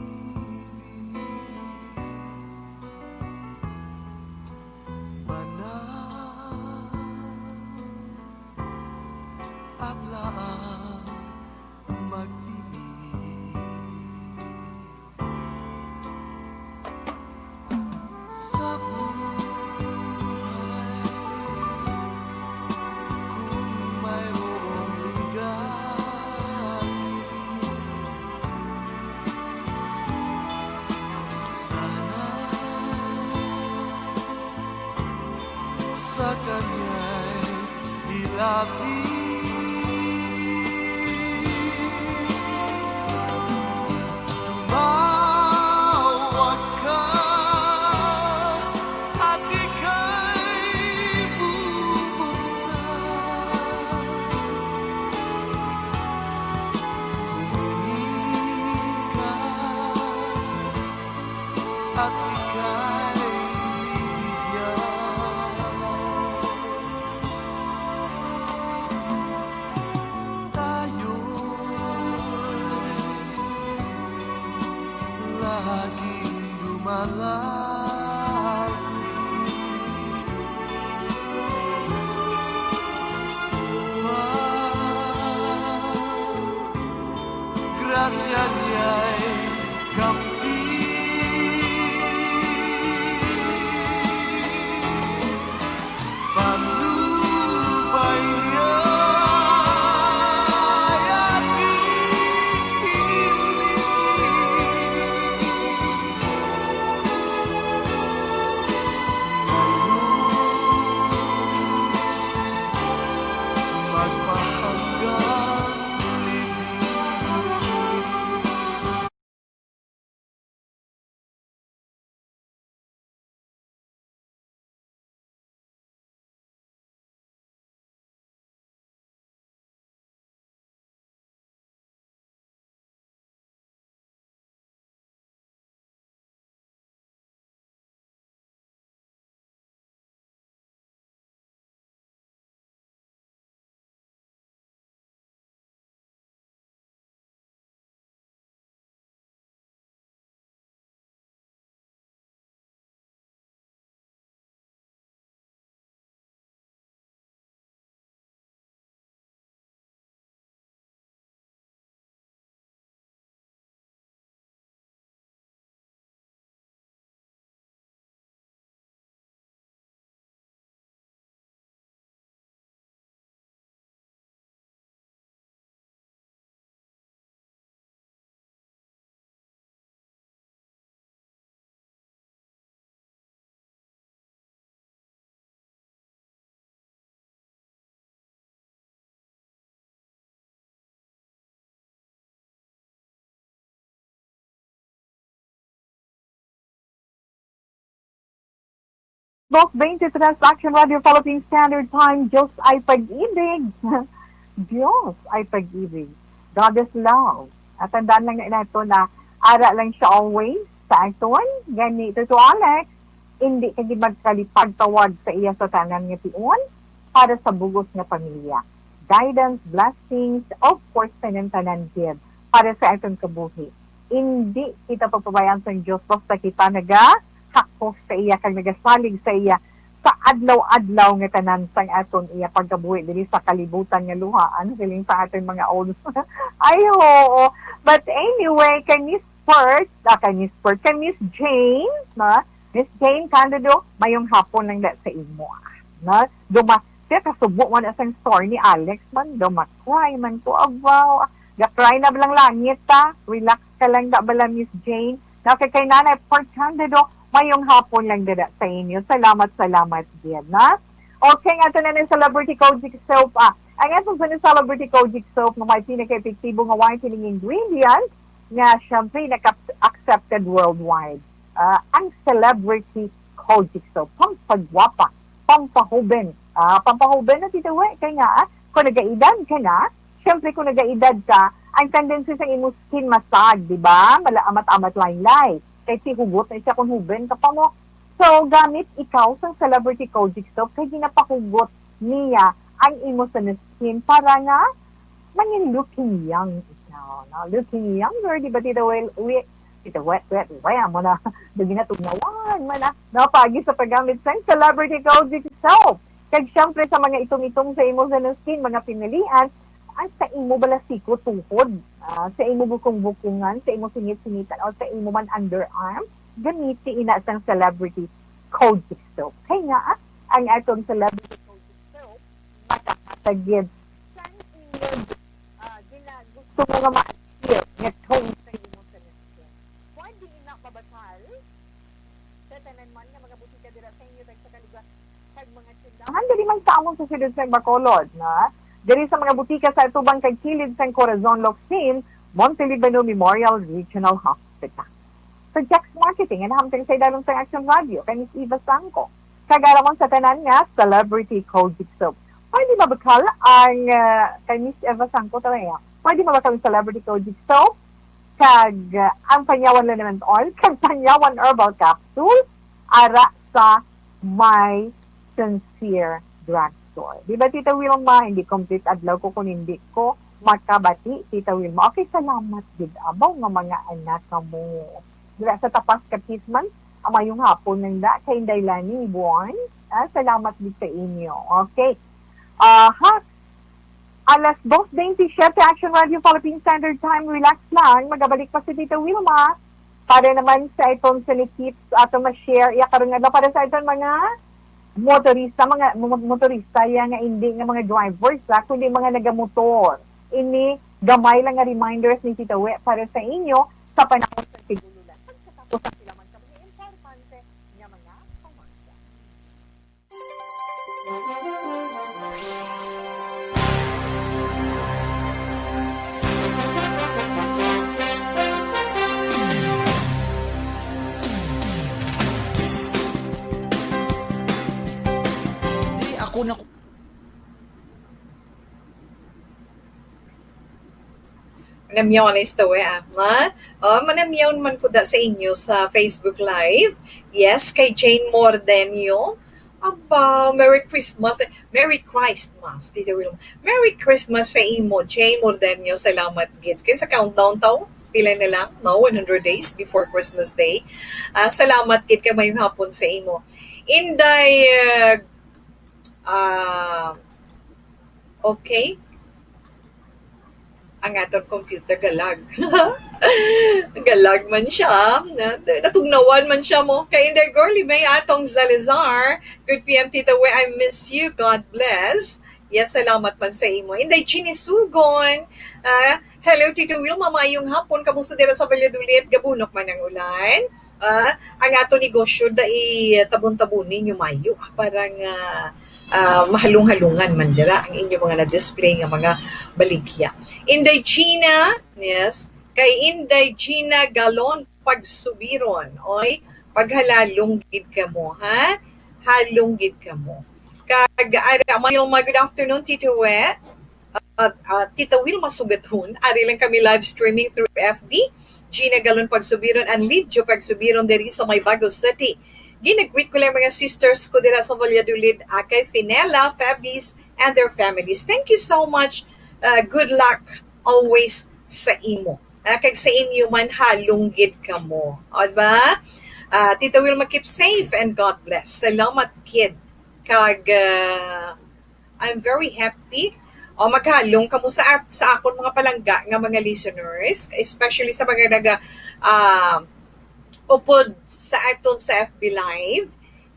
banal, adlaw magtiis. Sa buhay, kung mayroong ligalig, sana sa kanya'y ilapit. Tumawag ka at ika'y bubuksan. Humingi ka at ika'y bibigyan. Tayo'y laging dumalangin. Pag grasya niya'y kamti. Dos twenty-three sa Action Radio Philippine Standard Time, Diyos ay pag-ibig. Diyos ay pag-ibig. God is love. At tandaan lang na nato na ara lang siya always sa aton. Gani, Tito Alex, hindi ka gid magkalipag tawag sa iya sa tanan nga tion para sa bugos nga pamilya. Guidance, blessings, of course, tanan-tanan gid para sa aton kabuhi. Hindi kita papabayaan sang Dios basta kita nagahakos sa iya kag nagasalig sa iya sa adlaw-adlaw nga tanan sang aton iya pagkabuhi diri sa kalibutan nga luhaan, siling sa aton mga old. Ay, oo. But anyway, kay Miss Pert, ah, kay Miss Pert, kay Miss Jane, na, Miss Jane Candido, mayong hapon lang da sa imo, ah. Na, duma-, siya kasubo man na sang story ni Alex man, duma-, cry man ko, abaw, ah, ga-cry na lang langit, ta? Relax ka lang da bala, Miss Jane. Na, kay, kay Nanay Pert Candido, mayong hapon lang dada sa inyo. Salamat, salamat, gid, na? Okay, nga ito na ng Celebrity Kojic Soap, ah. Ang atong sa Celebrity Kojic Soap, nga may pinaka-epektibo nga wine killing ingredient, nga, syempre, naka-accepted worldwide. Ah, ang Celebrity Kojic Soap, pampagwapa, pampahuben. Ah, pampahuben na, Tita We, kay nga, ah, kung nagaedad ka na, syempre, kung nagaedad ka, ang tendency sa imong skin masag, di ba? Mala-, amat-amat laylay. Kay si hugot na siya kung huben ka pa mo. So, gamit ikaw sa Celebrity Kojic Soap, kay ginapahugot niya ang imo sa skin para nga mangin looking young ikaw, no? Looking younger, di ba, Tita Well? We, Tita Wet, Wet, Wet, amo na. Dagi na tugnawan, man, ah. No, pagi sa paggamit sang Celebrity Kojic Soap. Kag, syempre, sa mga itom-itom sa imo sa skin, mga pinalian, ang sa imo bala siko tuhod, ah, sa imo bukong-bukungan, sa imo singit-singitan, o sa imo man underarm, gamiti ina sang Celebrity Kojic Soap. Kay nga, ah, ang aton Celebrity Kojic Soap, makahatag gid sang imong, ah, gina-, gusto mo nga ma-achieve nga tone sa imo sa skin. Pwede ina mabatal sa tanan man nga mga butika dira sa inyo, tag sa kalugar, kag mga tindahan diri man sa amon sa siyudad sa Bacolod, na diri sa mga butika sa atubang kag kilid sang Corazon Locsin, Monte Libano Memorial Regional Hospital. Sa Jax Marketing, ang hamtang sa idalom sang Action Radio, kay Miss Eva Sangco. Kag aramon sa tanan nga Celebrity Kojic Soap. Pwede mabakal ang, ah, kay Miss Eva Sangco, tama niya. Pwede mabakal ang Celebrity Kojic Soap, kag, ah, ang Panyawan Liniment Oil, kag Panyawan Herbal Capsule, ara sa My Sincere Drugstore. Di ba, Tita Wilma, hindi complete adlaw ko kung hindi ko makabati, Tita Wilma. Okay, salamat gid, abaw nga mga anak kamo. Dira sa Tapas, Capiz man, ang mayong hapon nang da, kay Inday Lani Buon. Ah, salamat gid sa inyo. Okay. Aha. Alas dos veintisiete, Action Radio Philippine Standard Time. Relax lang. Magabalik pa si Tita Wilma para naman sa itong Sally Tips atong ma-share. Iya karon nga adlaw para sa itong mga motorista, mga mo-, motorista, iya nga hindi nga mga drivers, ha, kundi mga nagamotor. Ini gamay lang nga reminders ni Tita We para sa inyo sa panahon sa tigulolan. Pagkatapos ang sila man sa mga importante nga mga pamangkot. Di ako na Manamyaw na isto, eh, ah. Ma? Oh, manamyaw naman ko da sa inyo sa Facebook Live. Yes, kay Jane Mordenio. Aba, Merry Christmas. Merry Christmas, Tita Wilma. Merry Christmas sa imo, Jane Mordenio. Salamat, gid. Kay sa countdown taw, pila na lang, no? One hundred days before Christmas Day. Ah, salamat, gid, kay mayong hapon sa imo. Inday, uh, ah, okay. Ang aton computer galag. Galag man siya. Na-, natugnawan man siya mo. Kay Inday Girly May Atong Zalizar. Good P M, Tita We, I miss you. God bless. Yes, salamat man sa imo. Inday Chini Sugon. Ah, hello, Tita Wilma. Mayong hapon. Kamusta dira sa Valladolid? Gabunok man ang ulan? Ah, ang ato negosyo, dai tabon-tabon ninyo mayo, ah, para nga, ah, mahalong-halungan man dira ang inyo mga na-display nga mga baligya. Inday Gina, yes, kay Inday Gina Galon, pagsubiron, oy, paghalalong gid kamo, ha? Halong gid kamo. Kag ara, Marilma, good afternoon, Tito We. Uh, uh, Tita Wilma Sugaton, ari lang kami live streaming through F B. Gina Galon Pagsubiron and Lidjo Pagsubiron diri sa may Bago City. Ginagwit ko lang mga sisters ko dira sa Valladolid, Akay, Finela, Fabis, and their families. Thank you so much. Uh, good luck always sa imo. Ah, kag sa inyo man, halong gid kamo. O, di ba? Ah, Tita Wilma, keep safe and God bless. Salamat gid. Kag, ah, I'm very happy. O, maghalong kamo sa at-, sa akon mga palangga nga mga listeners, especially sa mga naga, ah, upod sa aton sa F B Live.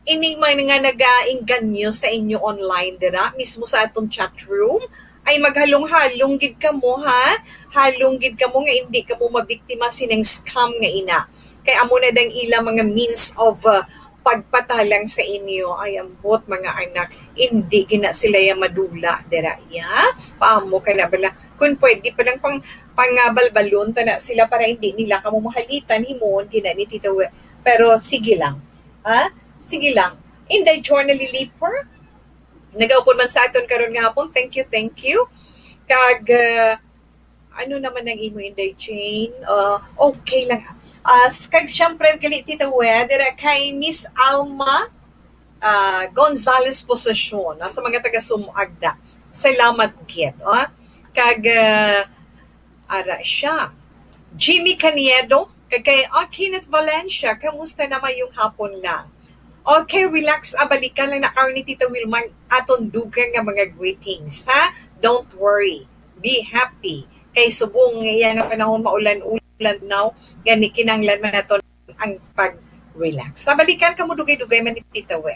Ining mga nga nagaengganyo sa inyo online dira, mismo sa aton chat room, ay maghalong-halong gid kamo, ha? Halong gid kamo nga indi kamo mabiktima sining scam nga ina. Kay amo na dang ila mga means of, uh, pagpatalang sa inyo. Ay, ambot, mga anak, indi gina sila ya madula dira, ya. Paamo ka na bala? Kung pwede pa lang pang, pangabalbalon ta na sila para hindi nila kamo mahalitan, himuon gina ni Tita We. Pero sige lang. Ha? Sige lang. Inday Jorna Liliper, nagaupod man sa aton karon nga hapon. Thank you, thank you. Kag, uh, ano naman ang imo, Inday Jane? Uh, okay lang. Uh, s-, kag siyempre, gali, Tita We, dira kay Miss Alma, uh, Gonzales Posacion, uh, sa mga taga Sumagda. Salamat gid, uh. Kag, uh, ara siya. Jimmy Caniedo, kag kay, ah, Kenneth Valencia, kamusta na, mayong hapon lang. Okay, relax, ah, balikan lang na karon ni Tita Wilma ang aton dugang nga mga greetings, ha? Don't worry. Be happy. Kay subong nga iya nga panahon maulan-ulan now, gani kinahanglan man naton ang pag-relax. Sa balikan kamo dugay-dugay man ni Tita We.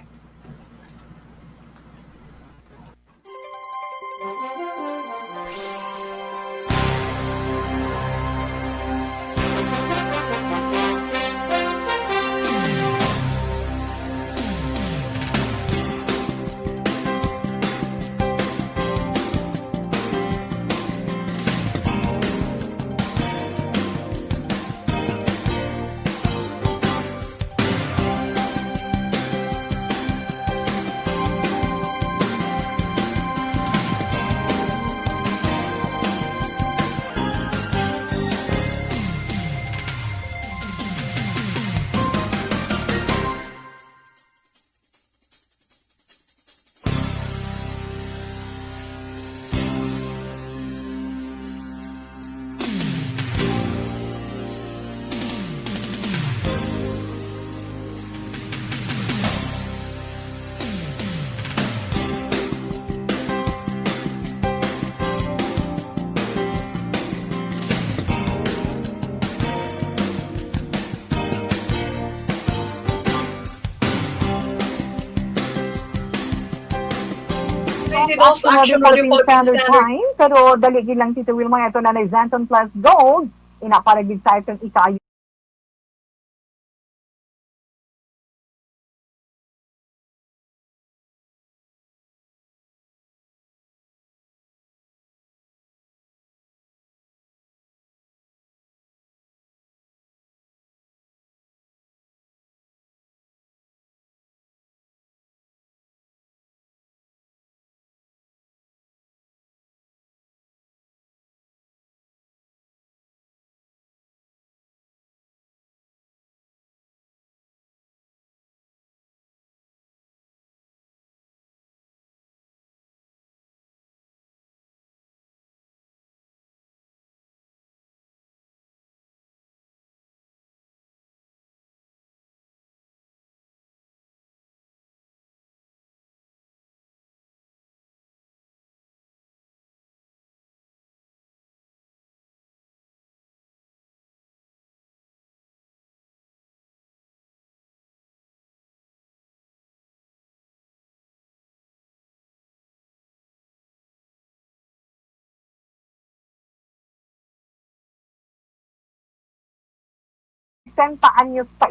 Twenty dollars Action Philippine Standard Time, pero dali gid lang, Tita Wilma, ito na na Xanthone Plus Gold. Ina para gid sa itong ikaayo. Sesenta anyos pa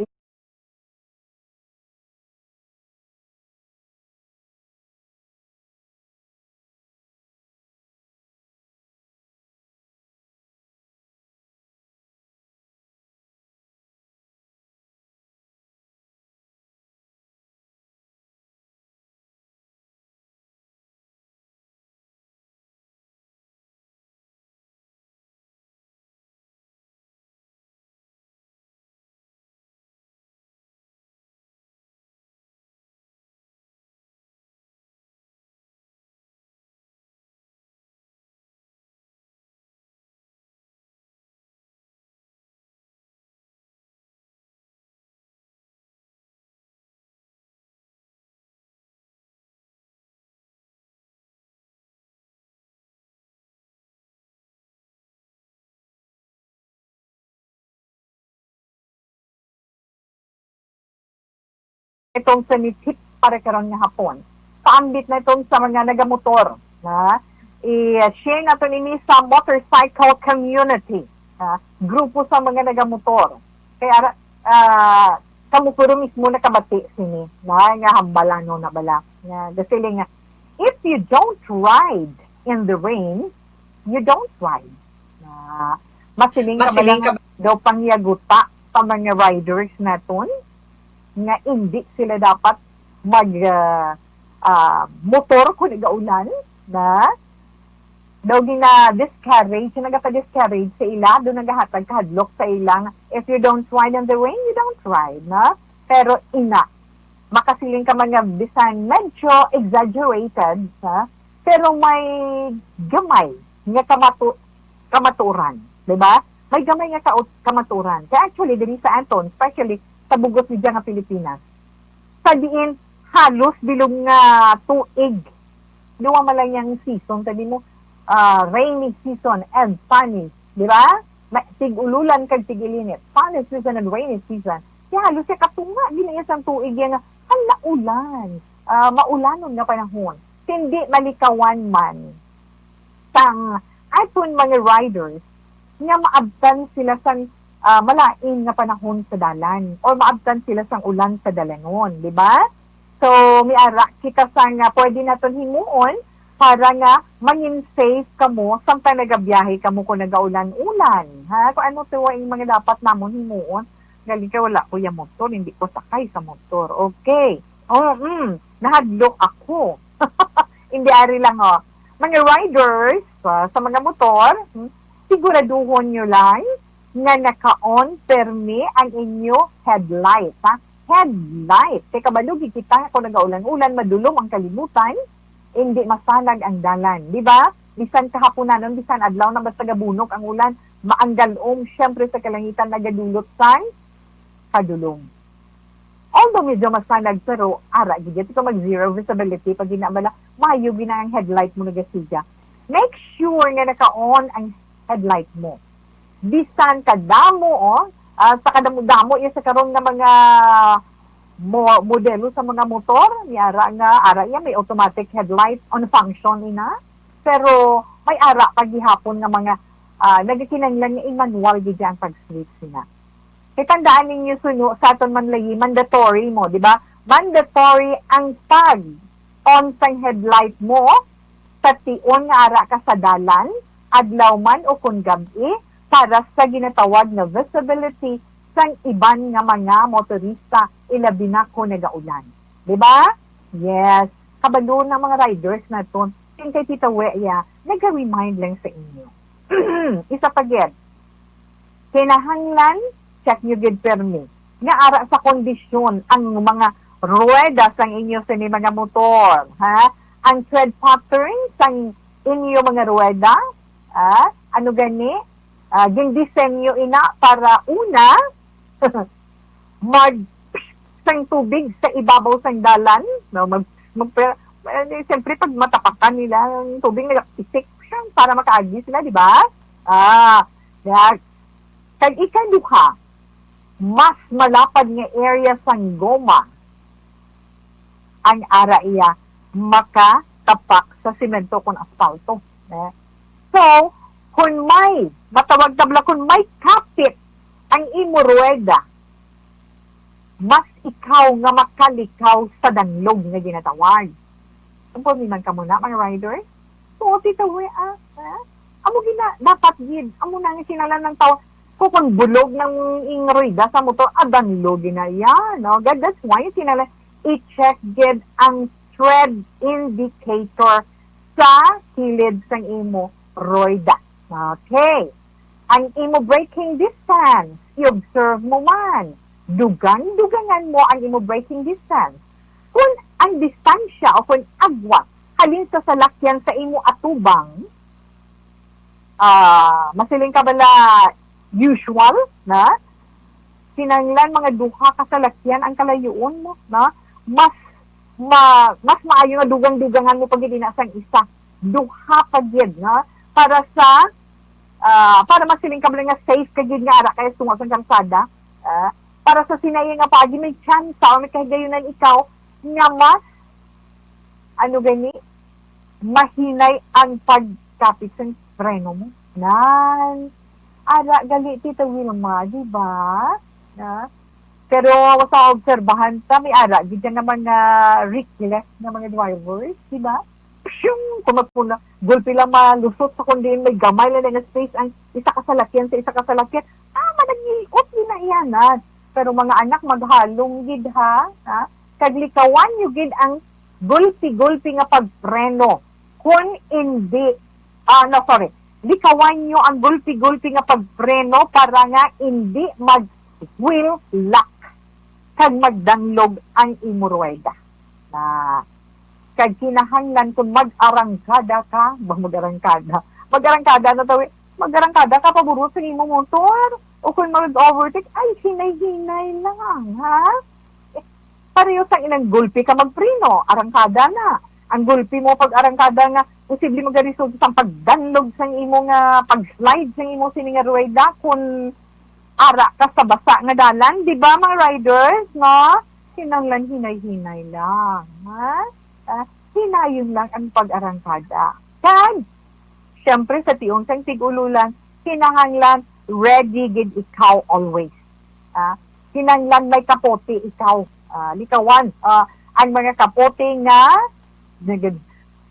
itong sa Nitip para karon nga hapon. Paambit na itong sa mga nagamotor, na i-share nato nini sa motorcycle community, na grupo sa mga nagamotor. Kaya ara, ah, kamo puro mismo nakabati sini, na nga hambal ano na bala. Nga gasiling nga, "If you don't ride in the rain, you don't ride." Na masiling ka Masiling bala ka nga daw pangyaguta pa mga riders naton nga hindi sila dapat mag, ah, ah, motor kung nagaulan, na daw gina-discourage, nagapa-discourage sa ila, daw nagahatag kahadlok sa ila nga, "If you don't ride in the rain, you don't ride," na? Pero ina, makasiling ka man nga bisan medyo exaggerated, ha? Pero may gamay nga kamatu-, kamatuoran, di ba? May gamay nga kaut-, kamatuoran. Kaya actually, diri sa aton, especially sa bugos ni nga Pilipinas, sa diin halos bilog nga tuig, duwa man lang yang season, sabi mo, ah, rainy season and sunny, di ba? Ma-, tig-ululan kag tig-ilinit. Sunny season and rainy season. Kaya halos siya katunga, ginaya sang tuig yan nga, hala, ulan. Ah, maulanon nga panahon. Hindi malikawan man sang aton mga riders nga maabtan sila sang, ah, malain nga panahon sa dalan or maabtan sila sang ulan sa dalanon, di ba? So, may ara kita sang, ah, pwede naton himuon para nga mangin safe kamo samtang nagabiyahe kamo kung nagaulan-ulan, ha? Kung ano to ang mga dapat namon himuon, galing kay wala ko ya motor, hindi ko sakay sa motor. Okay. Oh, mm, nahadlok ako. Hindi ari lang, oh. Mga riders, ah, sa mga motor, hmm, siguraduhon nyo lang nga naka-on permi ang inyo headlight, ha? Headlight. Kay kabalo gid kita kung nagaulan-ulan, madulom ang kalibutan, hindi masanag ang dalan, di ba? Bisan kahaponanon, bisan adlaw na, basta gabunok ang ulan, maanggalom, syempre sa kalangitan nagadulot sang kadulom. Although medyo masanag, pero ara gid, ito mag zero visibility pag ginabala, mayo gid ang headlight mo nagasiga. Make sure nga naka-on ang headlight mo. Bisan kadamo, oh, ah, sa kadamo-damo, iya sa karon nga mga mo-, modelo sa mga motor, may ara nga, ara iya, may automatic headlight on function ina. Pero may ara pa gihapon nga mga, ah, nagakinahanglan nga i-manual gid ang pag-switch ina. Kay tandaan ninyo, suno sa aton manlayi, mandatory mo, di ba? Mandatory ang pag-on sang headlight mo sa tion nga ara ka sa dalan, adlaw man o kon gab-i, para sa ginatawag nga visibility sang iban nga mga motorista, ilabi na kon nagaulan. Di ba? Yes. Kabalo na mga riders naton. Sin kay Tita Wea, naga-remind lang sa inyo. Isa pa gid, kinahanglan check nyo gid permi nga ara sa kondisyon ang mga ruweda sang inyo sini mga motor, ha? Ang tread pattern sang inyo mga ruweda, ha? Ano gani? Ah, gindisenyo ina para una, mag sang tubig sa ibabaw sang dalan, no? Mag, mag, eh, siyempre, pag matapakan nila ang tubig, nagapitik siya para makaagi sila, di ba? Ah, ya. Kag ikaduha, mas malapad nga area sang goma ang ara iya makatapak sa semento kon asfalto, eh. So, kung may, matawag ta bala, kung may kapit ang imo ruweda, mas ikaw nga makalikaw sa danlog nga ginatawag. Kumpuni man kamo na, mga riders? Oo, Tita Wea, ah, ah. Amo gina, dapat gid, amo na nga kinahanglan ang tawo. Kung, kung bulog nang ing ruweda sa motor, ah, danlog gina iya, no? That, that's why kinahanglan i-check gid ang tread indicator sa kilid sang imo ruweda. Okay. Ang imo braking distance, i-observe mo man. Dugang-dugangan mo ang imo braking distance. Kung ang distansya o kung agwat halin sa salakyan sa imo atubang, ah, masiling ka bala usual na kinahanglan mga duha ka salakyan ang kalayuon mo, na mas ma-, mas maayo nga dugang-dugangan mo pa gid ina sang isa. Duha pa gid, no? Para sa, ah, para masiling ka bala nga safe ka gid nga ara kay tunga sang kalsada, ah, para sa sina iya nga paagi may tsansa o may kahigayunan ikaw nga mas, ano gani, mahinay ang pagkapit sa preno mo. Nan, ara gali, Tita Wilma, di ba? Na? Pero sa obserbahan ta, may ara gid ka naman nga reckless nga mga drivers, di ba? Pshung! Kung magpuna, gulpi lang malusot sa kung diin may gamay lang nga space ang isa ka salakyan sa isa ka salakyan. Ah, managilot din na iyanan. Pero mga anak, maghalong gid ha, ha? Kag likawan nyo gid ang gulpi-gulpi nga pagpreno. Kun hindi, ah, no, sorry. Likawan nyo ang gulpi-gulpi nga pagpreno para nga hindi mag-wheel lock kag magdanlog ang imo ruweda. Na, kag kinahanglan kung mag-arangkada ka, ba mag-arangkada? Mag-arangkada na tawi, mag-arangkada ka paborot sa imo motor. O kung mag-overtake, ay, hinay-hinay lang, ha? Eh, pareho sang inang gulpi ka magpreno, arangkada na. Ang gulpi mo pag arangkada nga, posible magaresulta sang pagdanlog sang imo nga, pag-slide sang imo sini nga ruweda kung ara ka sa basa nga dalan, di ba, mga riders, no? Kinahanglan hinay-hinay lang, ha? Ah, hinayon lang ang pag-arangkada. Kag, syempre, sa tion sang tig-ululan, kinahanglan ready gid ikaw always. Ah, kinahanglan may kapote ikaw. Ah, likawan, ah, ang mga kapote nga nag-,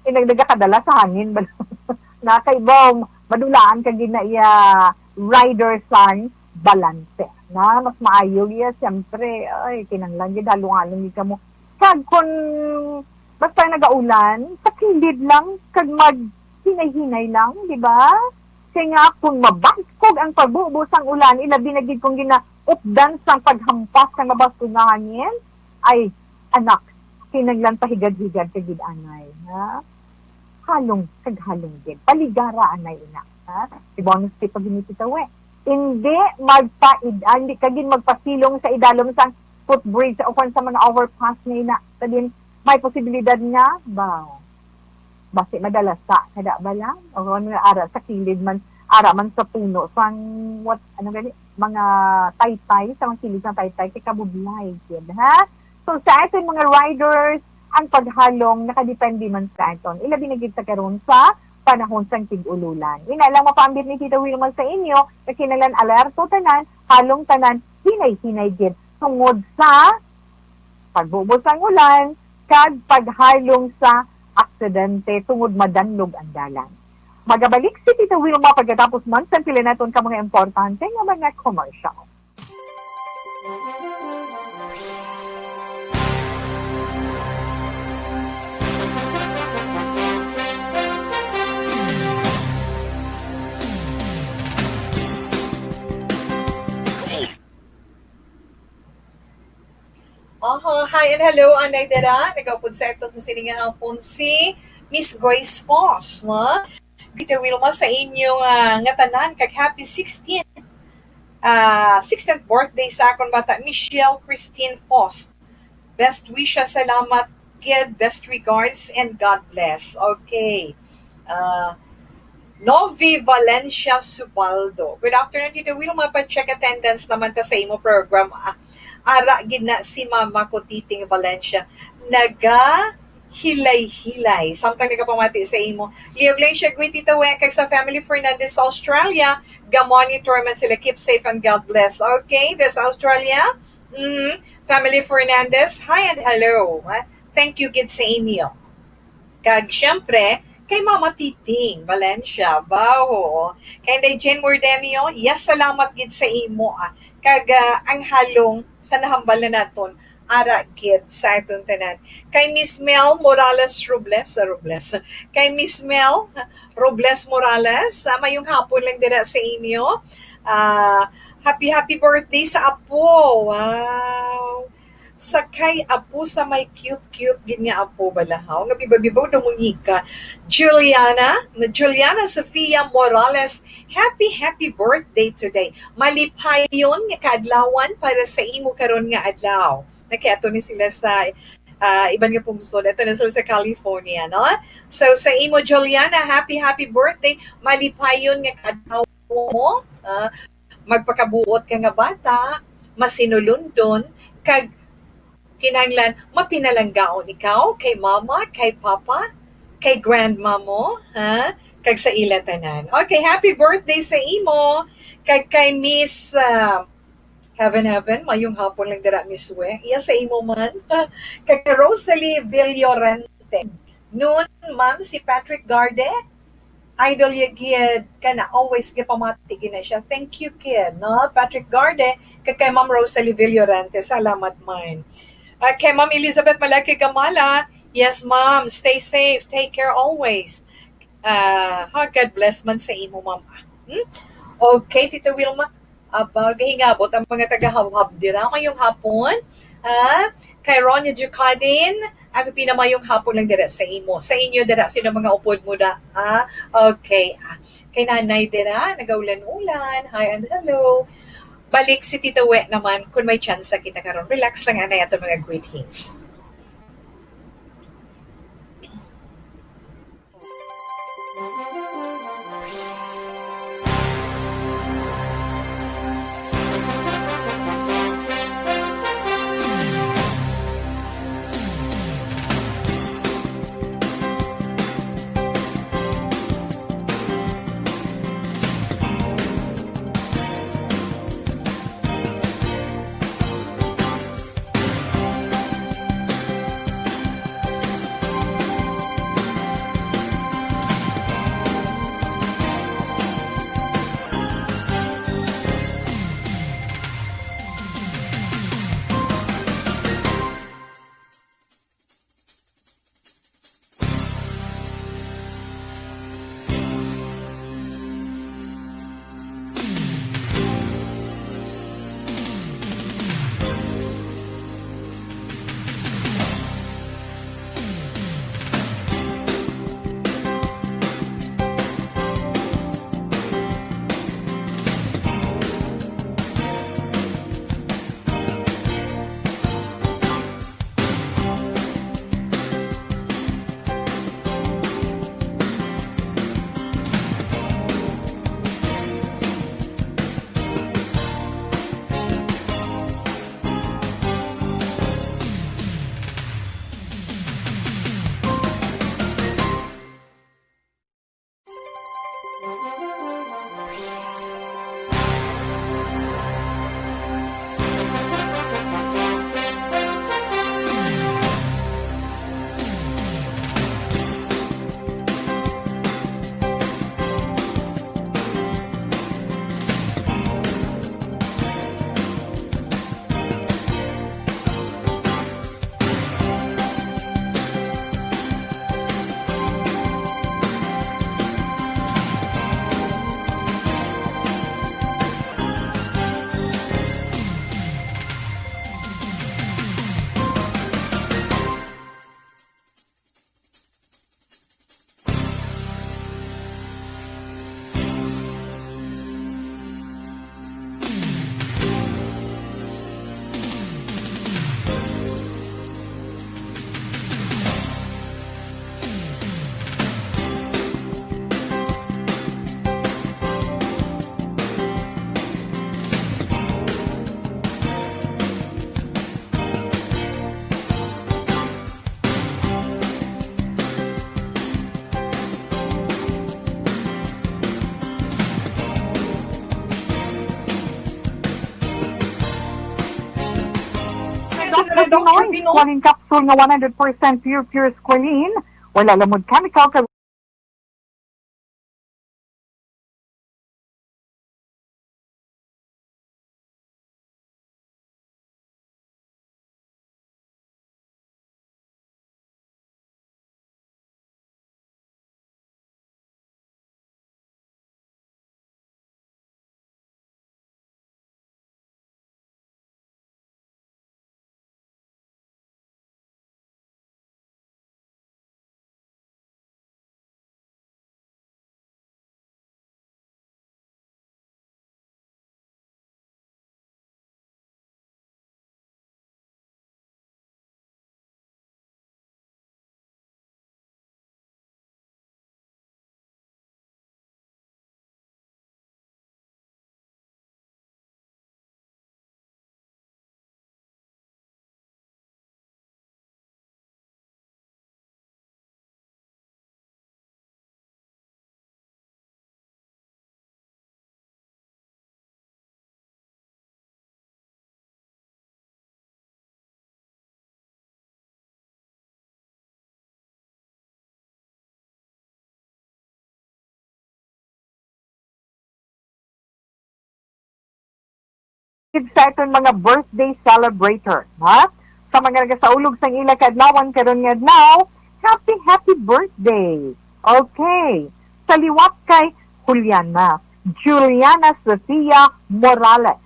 eh, nag-, nagakadala sa hangin. Na kay ba, madulaan ka gid na iya rider sang balanse. Na mas maayo iya, siyempre, ay, kinahanglan gid halong-halong gid kamo. Kag kun basta nagaulan, sa kilid lang, kag mag-hinay-hinay lang, di ba? Kay nga kung mabagkog ang pagbubo sang ulan, ilabi na gid kung ginaupdan sang paghampas sang mabagkog nga hangin, ay, anak, kinahanglan pahigad-higad ka gid anay, ha? Halong kag halong gid. Paligara anay ina, ha? Si bonus tip pag hinipitaw eh. Hindi magpaid-, ah, hindi ka gid magpasilong sa idalom sang footbridge o kung sa mga overpass nga ina. Sabihin, may posibilidad nga, ba, basi madalasa, kada ba lang? O kung ano, ara sa kilid man, ara man sa puno, sang, what, ano gani, mga taytay, sa mga kilid sa taytay, kay kabudlay, gid, ha? So, sa aton mga riders, ang paghalong nakadepende man sa aton. Ilabi na gid sa karon sa panahon sang tig-ululan. Ina lang mapaambit ni Tita Wilma sa inyo, nga kinahanglan alerto tanan, halong tanan, hinay-hinay gid tungod sa pagbubo sang ulan, kag paghalong sa aksidente tungod madanlog ang dalan. Magabalik si Tita Wilma pagkatapos man sang pila naton ka mga importante nga mga commercial. Oho, hi and hello, anay dira. Nagaupod sa aton sa sini nga hapon si Miss Grace Foss, no? Tita Wilma, sa inyo nga, nga tanan, kag happy sixteenth, ah, sixteenth birthday sa akon bata, Michelle Christine Foss. Best wishes, salamat gid, best regards, and God bless. Okay. Ah, Novi Valencia Subaldo. Good afternoon, Tita Wilma. Pa-check attendance naman ta sa imo program. Ah, ara gid na si Mama ko, Titing Valencia. Naga hilay-hilay. Samtang nagapamati sa imo. Leo Glenn Siagwiti Tawe, kag sa family Fernandez sa Australia, ga-monitor man sila. Keep safe and God bless. Okay, this Australia. Mm, family Fernandez, hi and hello. Ah, thank you gid sa inyo. Kag syempre, kay Mama Titing Valencia, baho. Kay Inday Jane Mordemio, yes, salamat gid sa imo, ah. Kag, ah, ang halong sa nahambal na naton, ara gid sa aton tanan. Kay Miss Mel Morales Robles, ah, Robles. Kay Miss Mel Robles Morales, ah, mayong hapon lang dira sa inyo. Ah, happy, happy birthday sa apo. Wow. Sa kay apo sa may cute-cute gid nga apo bala, haw, nga bibaw-bibaw na muñeca. Juliana, na Juliana Sofia Morales, happy, happy birthday today. Malipayon nga kaadlawan para sa imo karon nga adlaw. Nakiato ni sila sa, ah, iban nga pungsod. Ato na sila sa California, no? So, sa imo, Juliana, happy, happy birthday. Malipayon nga kaadlaw mo. Ah, magpakabuot ka nga bata, masinulundon, kag kinahanglan mapinalanggaon ikaw kay mama, kay papa, kay grandma mo, ha? Kag sa ila tanan. Okay, happy birthday sa imo. Kag kay Miss, ah, Heaven Heaven, mayong hapon lang dira, Miss We. Iya sa imo man. Kag kay Rosalie Villorente. Noon, ma'am, si Patrick Garde, idol ya gid ka na, always gipamati gid na siya. Thank you, kid, no? Patrick Garde, kag kay Ma'am Rosalie Villorante, salamat man. Ah, kay Ma'am Elizabeth Malaki Gamala, yes, ma'am, stay safe, take care always. Ah, ha, God bless man sa imo, ma'am. Hmm? Okay, Tita Wilma, aba, gahingabot ang mga taga-Habhab dira ngayong hapon. Ah, kay Ronya Jucadin, ang pinamayong hapon lang dira sa imo. Sa inyo dira, sino mga upod mo da? Ah, okay. Ah, kay Nanay dira, nagaulan-ulan. Hi and hello. Balik si Tita We naman, kung may chance kita karon. Relax lang, anay, ato mga greetings. Doctor Pinoy, Pinoy. Squalene capsule nga one hundred percent pure, pure squalene. Wala lamod chemical, kag sa aton mga birthday celebrator, ha? Sa mga nagasaulog sang ila kaadlawan karon nga adlaw, happy, happy birthday! Okay. Sa liwat kay Juliana, Juliana Sofia Morales.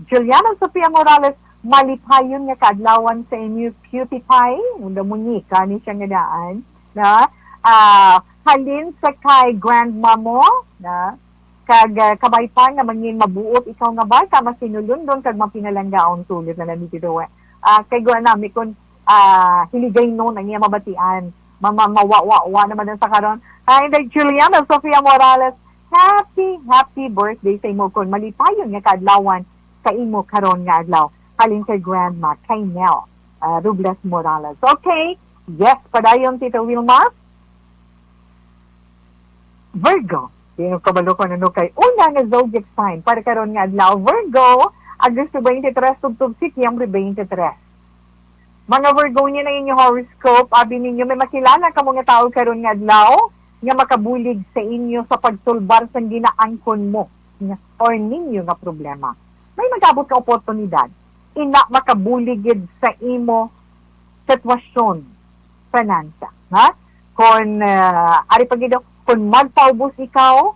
Juliana Sofia Morales, malipayon nga kaadlawan sa inyo, cutie pie. Unda mo ni, kani siya nga daan, na, ah, halin sa kay grandma mo, na, kag, ah, kabay pa nga mangin mabuot ikaw nga bata, masinulundon kag mapinalanggaon, tulad na lang ni Tito Weng. Ah, kay guwa nami kun, ah, hiligaynon ang iya mabatian. Ma-, ma-, mawa-wa-wa naman ang sa karon. Hi, Inday Juliana Sofia Morales, happy, happy birthday sa imo kun malipayon nga kaadlawan sa imo karon nga adlaw. Halin kay grandma, kay Nel, ah, Robles Morales. Okay, yes, padayon, Tito Wilma. Virgo. Di nyo kabalo kung ano kay una nga zodiac sign para karon nga adlaw. Virgo, Agosto twenty-three tubtob Setyembre twenty-three. Mga Virgo, niya na inyo horoscope. Abi ninyo, may makilala kamo nga tawo karon nga adlaw nga makabulig sa inyo sa pagsulbar sang ginaangkon mo nga, or ninyo nga problema. May mag-abot nga oportunidad. Ina, makabulig gid sa imo sitwasyon, finansa, ha? Kon, ah, ari pa gid, kon magpaubos ikaw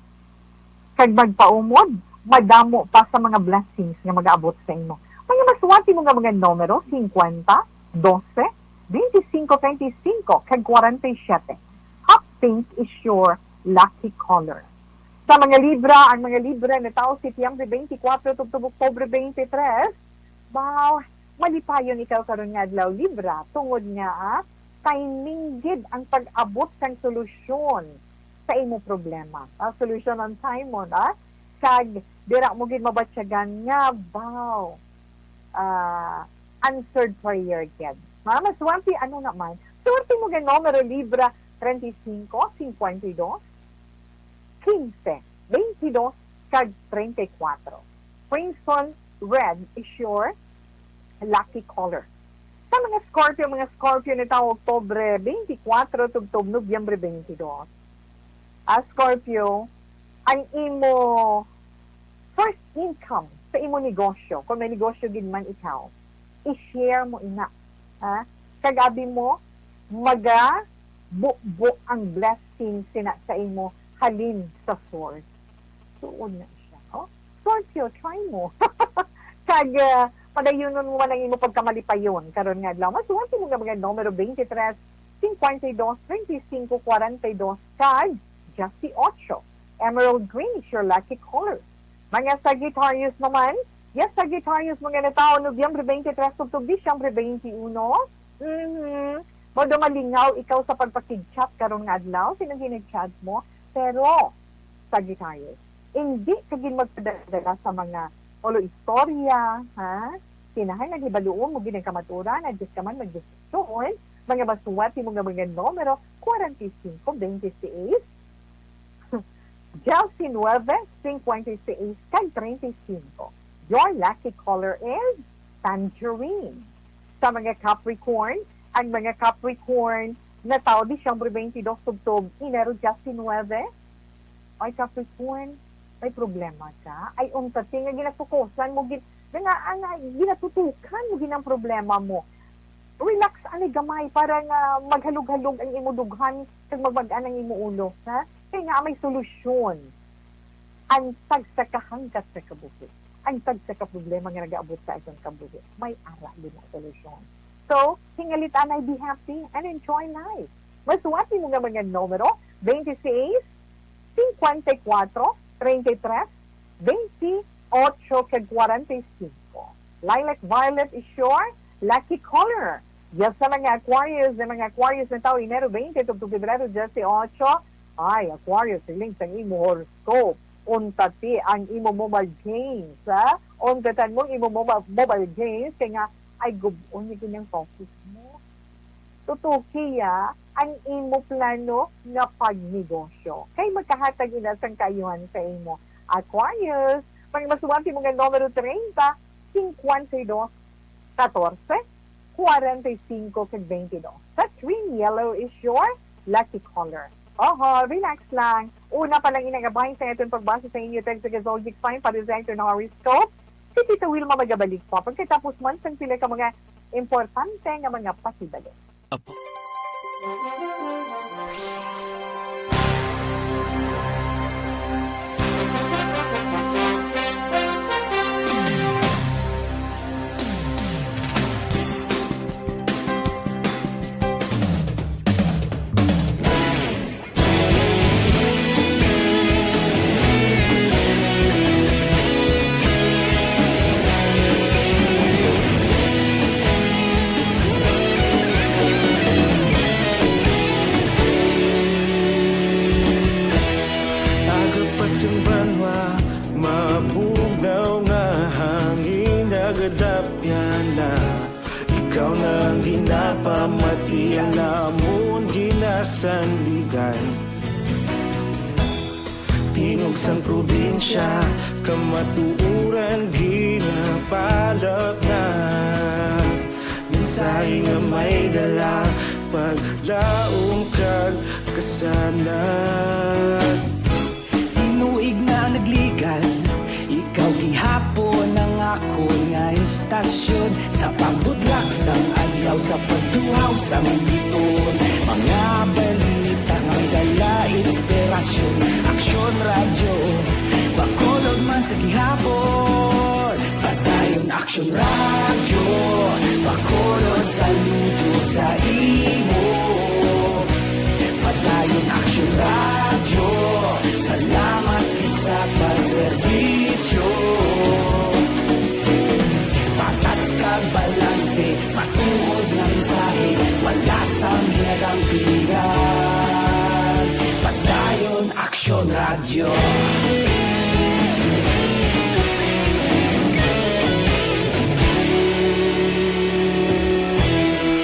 kag magpaumod, madamo pa sa mga blessings nga mag-abot sa imo. Mga maswati mo nga mga numero, fifty, twelve, twenty-five, twenty-five, kag forty-seven. Hot pink is your lucky color. Sa mga Libra, ang mga Libra nga tawo Setyembre twenty-four tubtob Oktubre twenty-three, wow, malipayon ikaw karon nga adlaw, Libra, tungod nga, ah, timing gid ang pag-abot sang solusyon sa imo problema. Ah, solusyon on time mo, ah? Kag dira mo gid mabatyagan nga, wow, ah, answered prayer gid. Ha? Maswerte, ano naman? Swerte mo nga numero, Libra, treinta y cinco, cincuenta y dos, quince, veintidós, kag treinta y cuatro. Crimson red is your lucky color. Sa mga Scorpio, mga Scorpio, nga tawo Oktubre twenty-four tubtob Nobyembre twenty-two. Ah, Scorpio, ang imo first income sa imo negosyo, kung may negosyo gid man ikaw, i-share mo ina, ha? Kag abi mo, maga bubo ang blessing sina sa imo halin sa source. Tuod na siya, oh. Scorpio, try mo. Kag, ah, padayunon mo man ang imo pagkamalipayon karon nga adlaw. Maswerte mo nga mga numero, twenty-three, cincuenta y dos, treinta y cinco, cuarenta y dos, kag dieciocho. Emerald green is your lucky color. Mga Sagittarius naman, yes, Sagittarius, mga natawo Nobyembre twenty-three tubtob Disyembre twenty-one. Mhm. Mao daw malingaw ikaw sa pagpakig-chat karon nga adlaw, sino ginag-chat mo? Pero, Sagittarius, hindi ka gid magpadala sa mga ulo istorya, ha? Kinahanglan hibaluon mo gid ang kamaturan, adjust ka man magdesisyon. Mga maswerte mo nga mga numero, forty-five, twenty-six, diecinuebe, cincuenta y seis, kag treinta y cinco. Your lucky color is tangerine. Sa mga Capricorn, ang mga Capricorn nga tawo Disyembre twenty-two tubtob Enero diecinuebe, ay, Capricorn, may problema ka? Ay, unta ti nga ginafokusan mo gid, nga, nga ginatutukan mo gid ang problema mo. Relax ani gamay para nga maghalog-halog ang imo dughan kag magbag-an ang imo ulo, ha? Kay nga may solusyon. Ang tagsa ka hangkat sa kabuhi, ang tagsa ka problema nga nagaabot sa aton kabuhi, may ara gid na solusyon. So, hingalit anay, be happy and enjoy life. Maswerte mo nga mga numero, twenty-six, cincuenta y cuatro, treinta y tres, veintiocho, kag cuarenta y cinco. Lilac violet is your lucky color. Yes, sa mga Aquarius, sa mga Aquarius nga tawo Enero twenty tubtob Febrero dieciocho, ay, Aquarius, siling sang imo horoscope, unta ti ang imo Mobile Games, ha? Untatan mo ang imo Mobile, Mobile Games, kay nga, ay, gub-on ni ang focus mo. Tutuki, ah, ang imo plano nga pagnegosyo. Kay magkahatag ina sang kaayuhan sa imo. Aquarius, mga maswerte mo nga numero treinta, cincuenta y dos, catorce, cuarenta y cinco, kag veintidós. Citrine yellow is your lucky color. Oho, relax lang. Una pa lang inagabahin sa aton pagbasa sa inyo text sa zodiac sign para sa aton horoscope. Si Tita Wilma magabalik pa pagkatapos man sang pila ka mga importante nga mga pasibalo. Apo. Aga pa sing banwa, mabugnaw nga hangin, nagadapyan na. Ikaw na ang ginapamati, ang amon ginasandigan. Tingog sang probinsya, kamatuoran ginapalapnag. Mensahe nga may dala, paglaom kag kasanag. Tinuig na nagligad, ikaw gihapon ang akon nga istasyon. Sa pagbutlak sang adlaw, sa pagtuhaw sang bituon, mga balita nga may dala inspirasyon. Aksyon Radyo, Bacolod man sa gihapon. Padayon Aksyon Radyo, Bacolod, saludo sa imo. Padayon Aksyon Radyo, salamat gid sa pagserbisyo. Patas kag balanse, matuod nga mensahe, wala sang ginadampigan. Padayon Aksyon Radyo.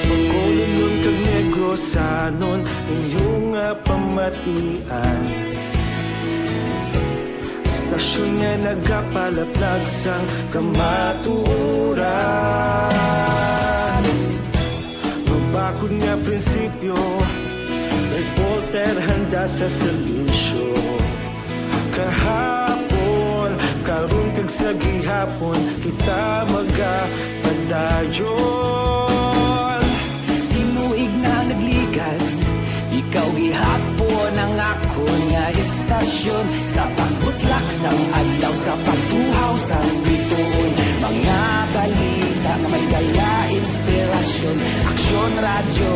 Bacolodnon kag Negrosanon, inyo nga pamatian. Istasyon nga nagapalaplag sang kamatuoran. Mabakod nga prinsipyo, reporter handa sa serbisyo. Kahapon, karon kag sa gihapon, kita magapadayon. Tinuig na nagligad, ikaw gihapon ang akon nga istasyon. Sa pagbutlak sang adlaw, sa pagtuhaw sang bituon, mga balita nga may dala inspirasyon. Aksyon Radyo,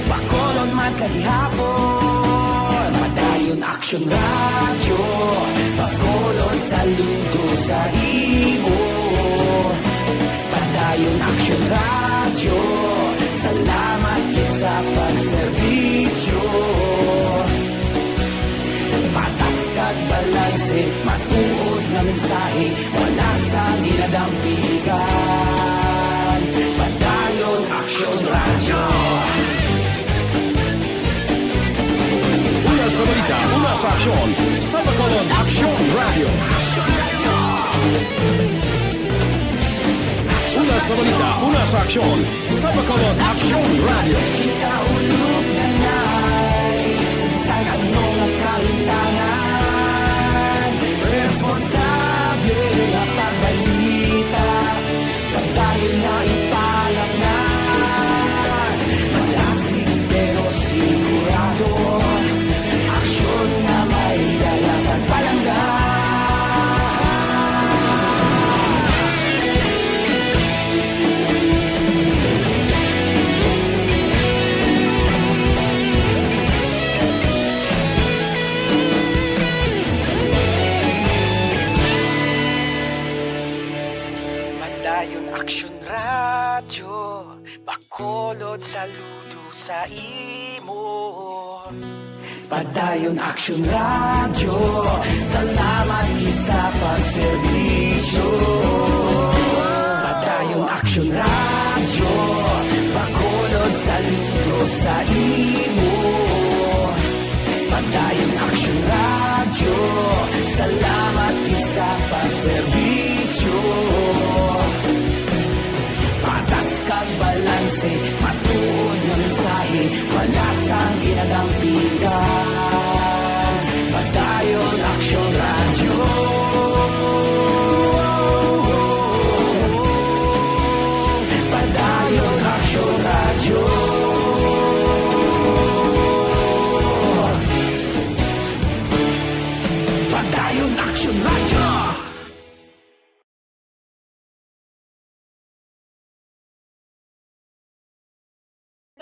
Bacolod man sa gihapon. Padayon Aksyon Radyo, Bacolod, saludo sa imo. Padayon Aksyon Radyo, salamat gid sa pagserbisyo. Patas kag balanse, matuod nga mensahe, wala sang ginadampigan. Padayon Aksyon Radyo. Una sa balita, una sa aksyon, sa Bacolod Aksyon Radyo. Una sa balita, una sa aksyon, sa Bacolod Aksyon Radyo. Kita ulog na nai, sa bisan ano nga kahintangan, responsable nga pagbalita. Padayon nga ipalapnag, malasig pero sigurado. Aksyon nga may dala kag palangga. Padayon Aksyon Radyo, Bacolod, saludo sa imo. Padayon Aksyon Radyo, salamat gid sa pagserbisyo. Padayon Aksyon Radyo, Bacolod, saludo sa imo. Padayon Aksyon Radyo, salamat gid sa pagserbisyo. Patas kag balanse, matuod nga mensahe, wala sang ginadampigan. Padayon Aksyon Radyo.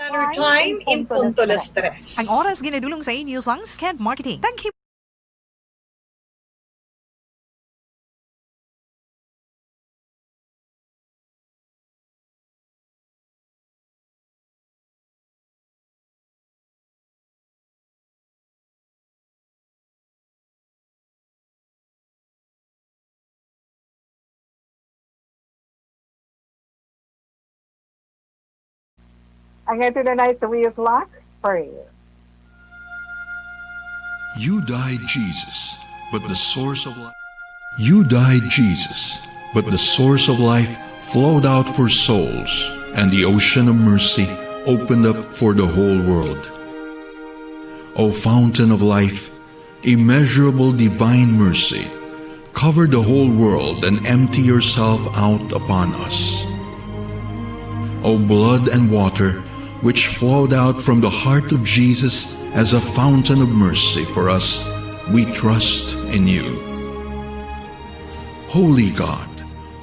Standard Time, in punto las tres. Ang oras ginadulong sa inyo sang Skent Marketing. Thank you. Ang ato na night three o'clock prayer. You died, Jesus, but the source of life. You died, Jesus, but the source of life flowed out for souls, and the ocean of mercy opened up for the whole world. O fountain of life, immeasurable divine mercy, cover the whole world and empty yourself out upon us. O blood and water, which flowed out from the heart of Jesus as a fountain of mercy for us, we trust in you. Holy God,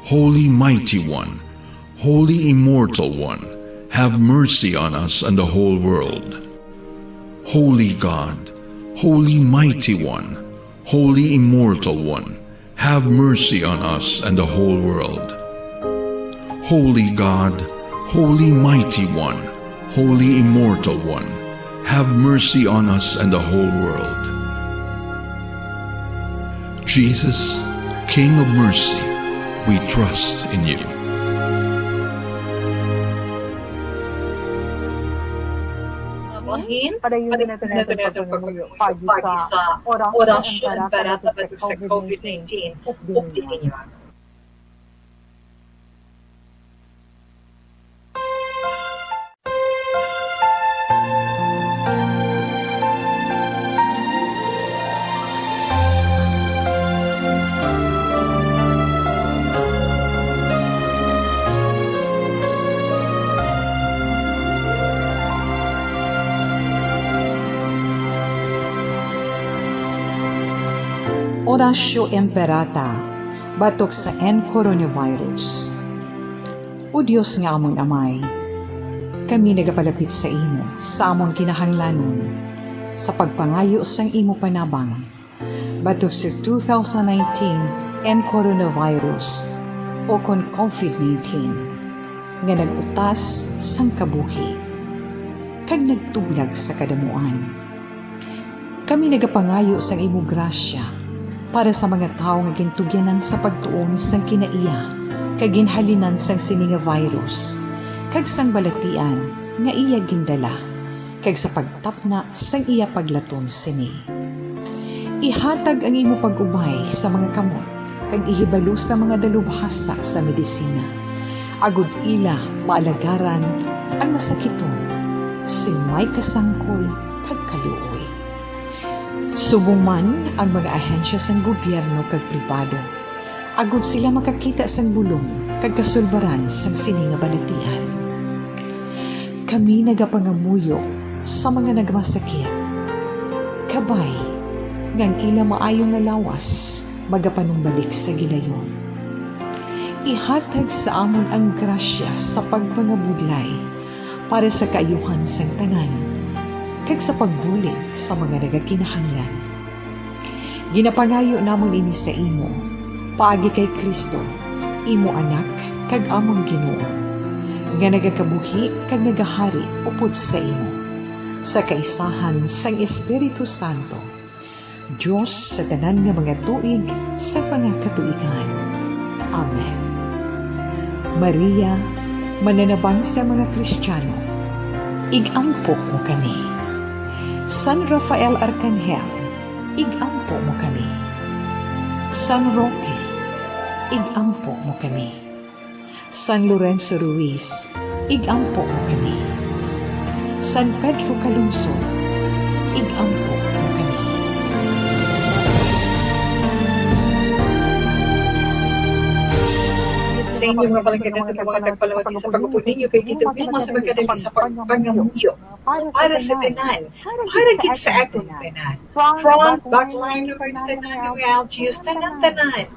Holy Mighty One, Holy Immortal One, have mercy on us and the whole world. Holy God, Holy Mighty One, Holy Immortal One, have mercy on us and the whole world. Holy God, Holy Mighty One, Holy Immortal One, have mercy on us and the whole world. Jesus, King of mercy, we trust in you. Bahin, padayon naton ang pagpangamuyo pagi sa Orasyon Barata batok sa COVID nineteen. Update ninyo. Oratio Imperata batok sa N coronavirus. O Dios nga amon Amay, kami nagapalapit sa imo sa amon kinahanglanon sa pagpangayo sang imo panabang batok sa two thousand nineteen N coronavirus o kon COVID nineteen nga nag-utas sang kabuhi kag nagtublag sa kadamuan. Kami nagapangayo sang imo grasya para sa mga tawo nga gintugyanan sa pagtuon sang kinaiya kag ginhalinan sang sini nga virus kag sang balatian nga iya gindala, kag sa pagtapna sang iya paglaton sini. Ihatag ang imo pag-ubay sa mga kamot kag ihibalo sa mga dalubhasa sa medisina, agod ila maalagaran ang masakiton sing may kasangkol kag kaluoy. Subong man ang mga ahensya sang gobyerno kag pribado, agod sila makakita sang bulong kag kasulbaran sang sini nga balatian. Kami nagapangamuyo sa mga nagmasakit, kabay nga ang ila maayo nga lawas magapanumbalik sa gilayon. Ihatag sa amon ang grasya sa pagpangabudlay para sa kaayuhan sang tanan, kag sa pagbulig sa mga nagakinahanglan. Ginapangayo namon ini sa imo, paagi kay Cristo, imo Anak kag amon Ginoo, nga nagakabuhi kag nagahari upod sa imo, sa kaisahan sang Espiritu Santo, Dios sa tanan nga mga tuig sa mga katuigan. Amen. Maria, mananabang sa mga Kristiyano, ig-ampo mo kami. San Rafael Arkanghel, ig-ampo mo kami. San Roque, ig-ampo mo kami. San Lorenzo Ruiz, ig-ampo mo kami. San Pedro Calungsod, ig-ampo mo kami. Sa inyo, mga palangga, naton nga mga tagpalawati, sa pag-upod ninyo kay Tito Vilma sa pagkadali sa pagpangamuyo para sa tanan, para gid sa aton tanan. Front, backline, tanan nga mga L G Us, tanan, tanan.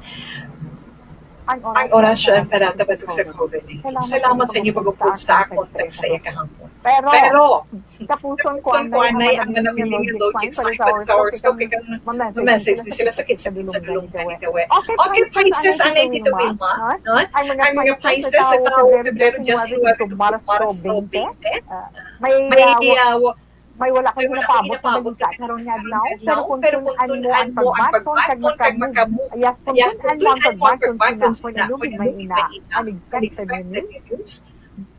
Ang Orasyo Imperata batok sa COVID nineteen. Salamat sa inyo pag-upod sa akon tagsaya kahapon. Pero, Pero, kapuson ko, kapuson ko, anay, anay, ang ang manabilin nga zodiac sign para sa horoscope, kay kan ma-message ni sila sa kinsa sa dulong gani daw eh. Okay, Pisces, anay, Tita Wilma, no? Ang mga Pisces, sa tawo, Febrero diyas nuwebe, tugmara sa twenty, ah, may, ah, wa-, may wala kami napabot nga balita karon nga adlaw, pero kung tun-an mo ang pagbaton kag makamu-, yes, kung tun-an mo ang pagbaton sina, kung inubig may ina, unexpected news,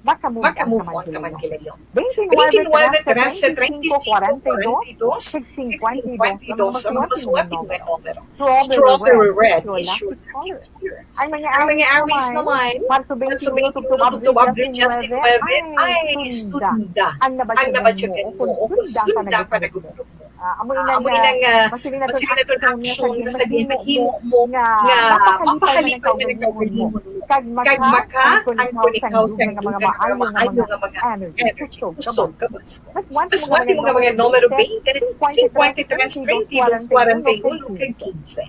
maka-move on ka man gilayon. Twenty-nine, trese, treinta y cinco, kwarenta y dos, singkwenta y dos ang mga masuwat mo nga numero. Strawberry red is your lucky color. Ang mga Aries naman, Marso twenty-one tugtog Abril diyas nuwebe, ay sunda ang nabatyagan mo o kung sunda ang panagumdom mo. Ah, amo ina nga, masiling naton action nga sa ginhimo mo nga mapakalipan man ang kaugalingon mo kag maka ang kunikaw sang dugang nga mga maayo nga mga energy. Kusog ka ba? Maswerte mo nga mga numero twenty, cinquenta y tres, treinta y dos, cuarenta y uno, kag quince.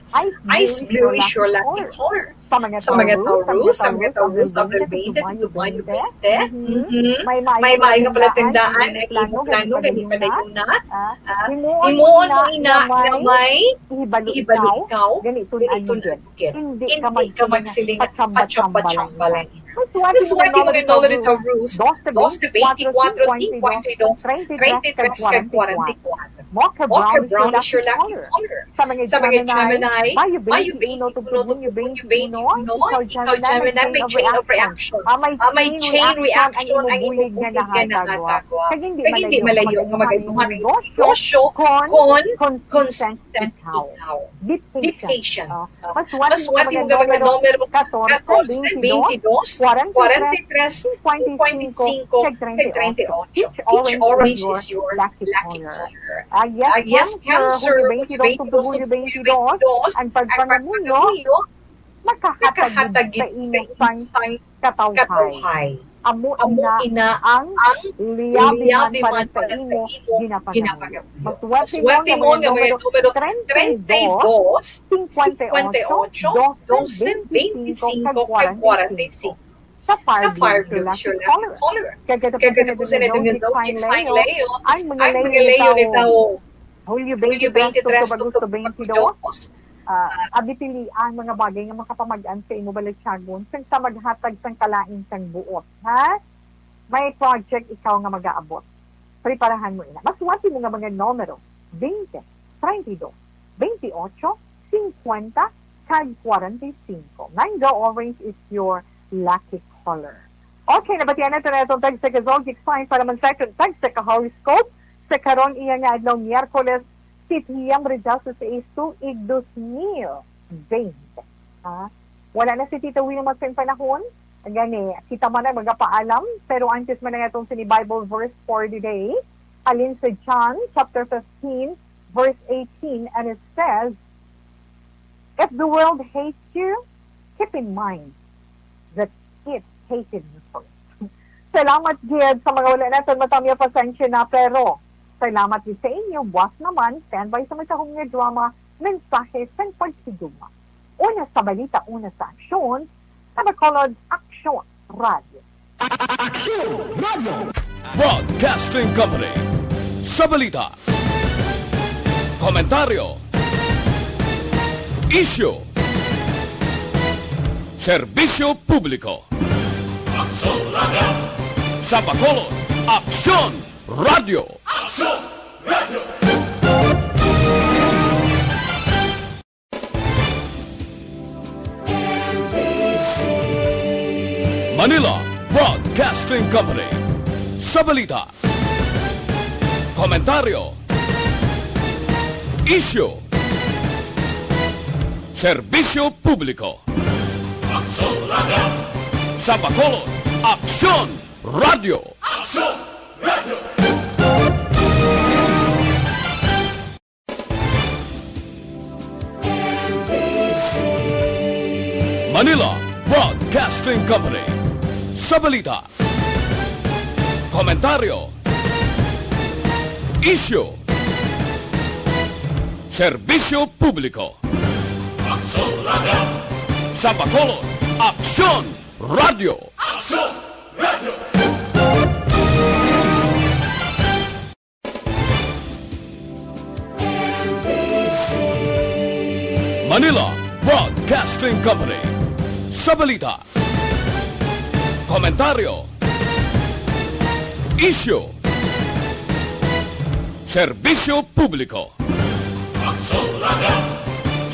Ice blue is your lucky color. Sa mga Taurus, sa mga Taurus, Abril twenty, twenty-one, twenty. Mhm. May maayo nga palatandaan ang imo plano gani padayon na. Ah, himuon mo ina nga may hibalo ikaw, gani tun-an mo gid. Hindi ka magsiling nga patsambat-tsambal lang. Maswerte mo nga numero, Taurus, doce, veinticuatro, cincuenta y dos, treinta y tres, kag cuarenta y cuatro. Mocha brown is your lucky color. Sa mga Gemini, Mayo twenty-one, tugtog Hunyo twenty-one, ikaw Gemini, may chain of reaction. Ah, may chain reaction ang imo bulig nga nahatag, wa. Kag hindi malayo nga mag-anuhan ang negosyo kon consistent ikaw. Be patient. Ah, maswerte mo nga mga numero, catorce, twenty-two, forty-three, fifty-five, kag thirty-eight. Each orange is your lucky color. Ah, yes, Cancer, Hunyo twenty-two, tugtog Hunyo twenty-two, ang pagpangamuyo makahatag gid sa imo sang katawhay. Amo ina ang liyabi man para sa imo ginapagamuyo. Maswerte mo nga mga numero treinta y dos, cincuenta y ocho, doce, veinticinco, kag cuarenta y cinco. Sapphire blue is your lucky color. Kag katapusan naton nga zodiac sign, Leo, ang mga Leo ni tawo, Hulyo twenty-three, tugtog Agosto twenty-two. Ah, abi pili ang mga bagay nga makapamag-an sa imo balatyagon, sang sa maghatag sang kalain sang buot, ha? May project ikaw nga magaabot. Preparahan mo ina. Maswerte mo nga mga numero, twenty, treinta y dos, veintiocho, cincuenta, kag cuarenta y cinco. Mango orange is your lucky color. Okay, nabatian naton ang atong tagsa ka zodiac sign para man sa atong tagsa ka horoscope sa karon iya nga adlaw, Miyerkules, September diyasisais, tuig dos mil bente. Ha? Wala na si Tita Wilma sa panahon. Gani, kita man ang magapaalam, pero antes man ang atong sini Bible verse for the day. Halin sa John chapter fifteen, verse eighteen, and it says, "If the world hates you, keep in mind that it hated me first." Salamat gid sa mga wala naton matamya, pasensya na, pero salamat gid sa inyo. Buas naman, standby sa matahom nga drama, mensahe sang paghigugma. Una sa balita, una sa aksyon, sa Bacolod Aksyon Radio. Aksyon Radio. Broadcasting Company. Sa balita, komentaryo, isyu, serbisyo publiko. Aksyon Radio. Sa Bacolod, Aksyon Radio. Aksyon Radio. Manila Broadcasting Company. Sa balita, komentaryo, isyu, serbisyo publiko. Aksyon Radio. Sa Bacolod, Aksyon Radio. Aksyon Radio. Manila Broadcasting Company. Sa balita, komentaryo, isyu, serbisyo publiko. Aksyon Radio. Sa Bacolod, Aksyon Radio. Aksyon Radio. Manila Broadcasting Company. Sa balita, komentaryo, isyu, serbisyo publiko. Aksyon Radio.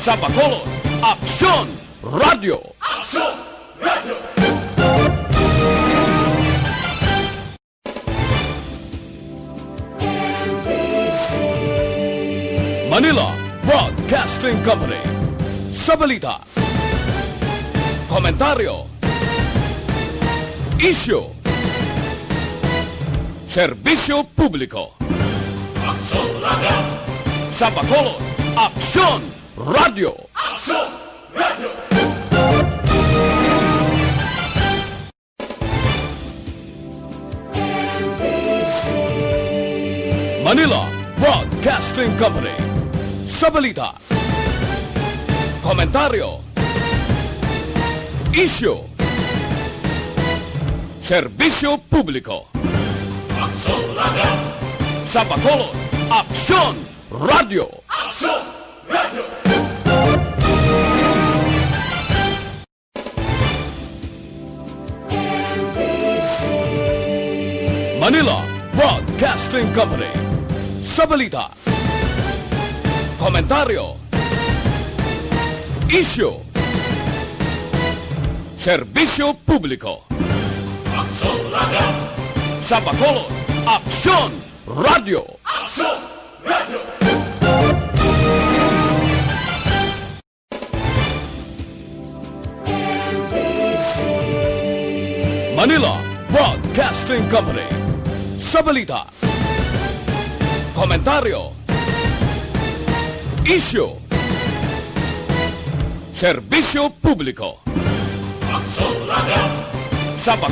Sa Bacolod, Aksyon Radio. Aksyon Radio. Manila Broadcasting Company. Sa balita, komentaryo, isyu, serbisyo publiko. Aksyon Radio. Sa Bacolod, Aksyon Radio. Aksyon Radio. Manila Broadcasting Company. Sa balita, komentaryo, isyu, serbisyo publiko. Aksyon Radio. Sa Bacolod, Aksyon Radio. Aksyon Radio. Manila Broadcasting Company. Sa balita, komentaryo, isyu, serbisyo publiko. Aksyon Radio. Sa Bacolod, Aksyon Radio. Aksyon Radio. Manila Broadcasting Company. Sa balita, komentaryo, isyu, serbisyo publiko. Aksyon Radio. Sa Bacolod,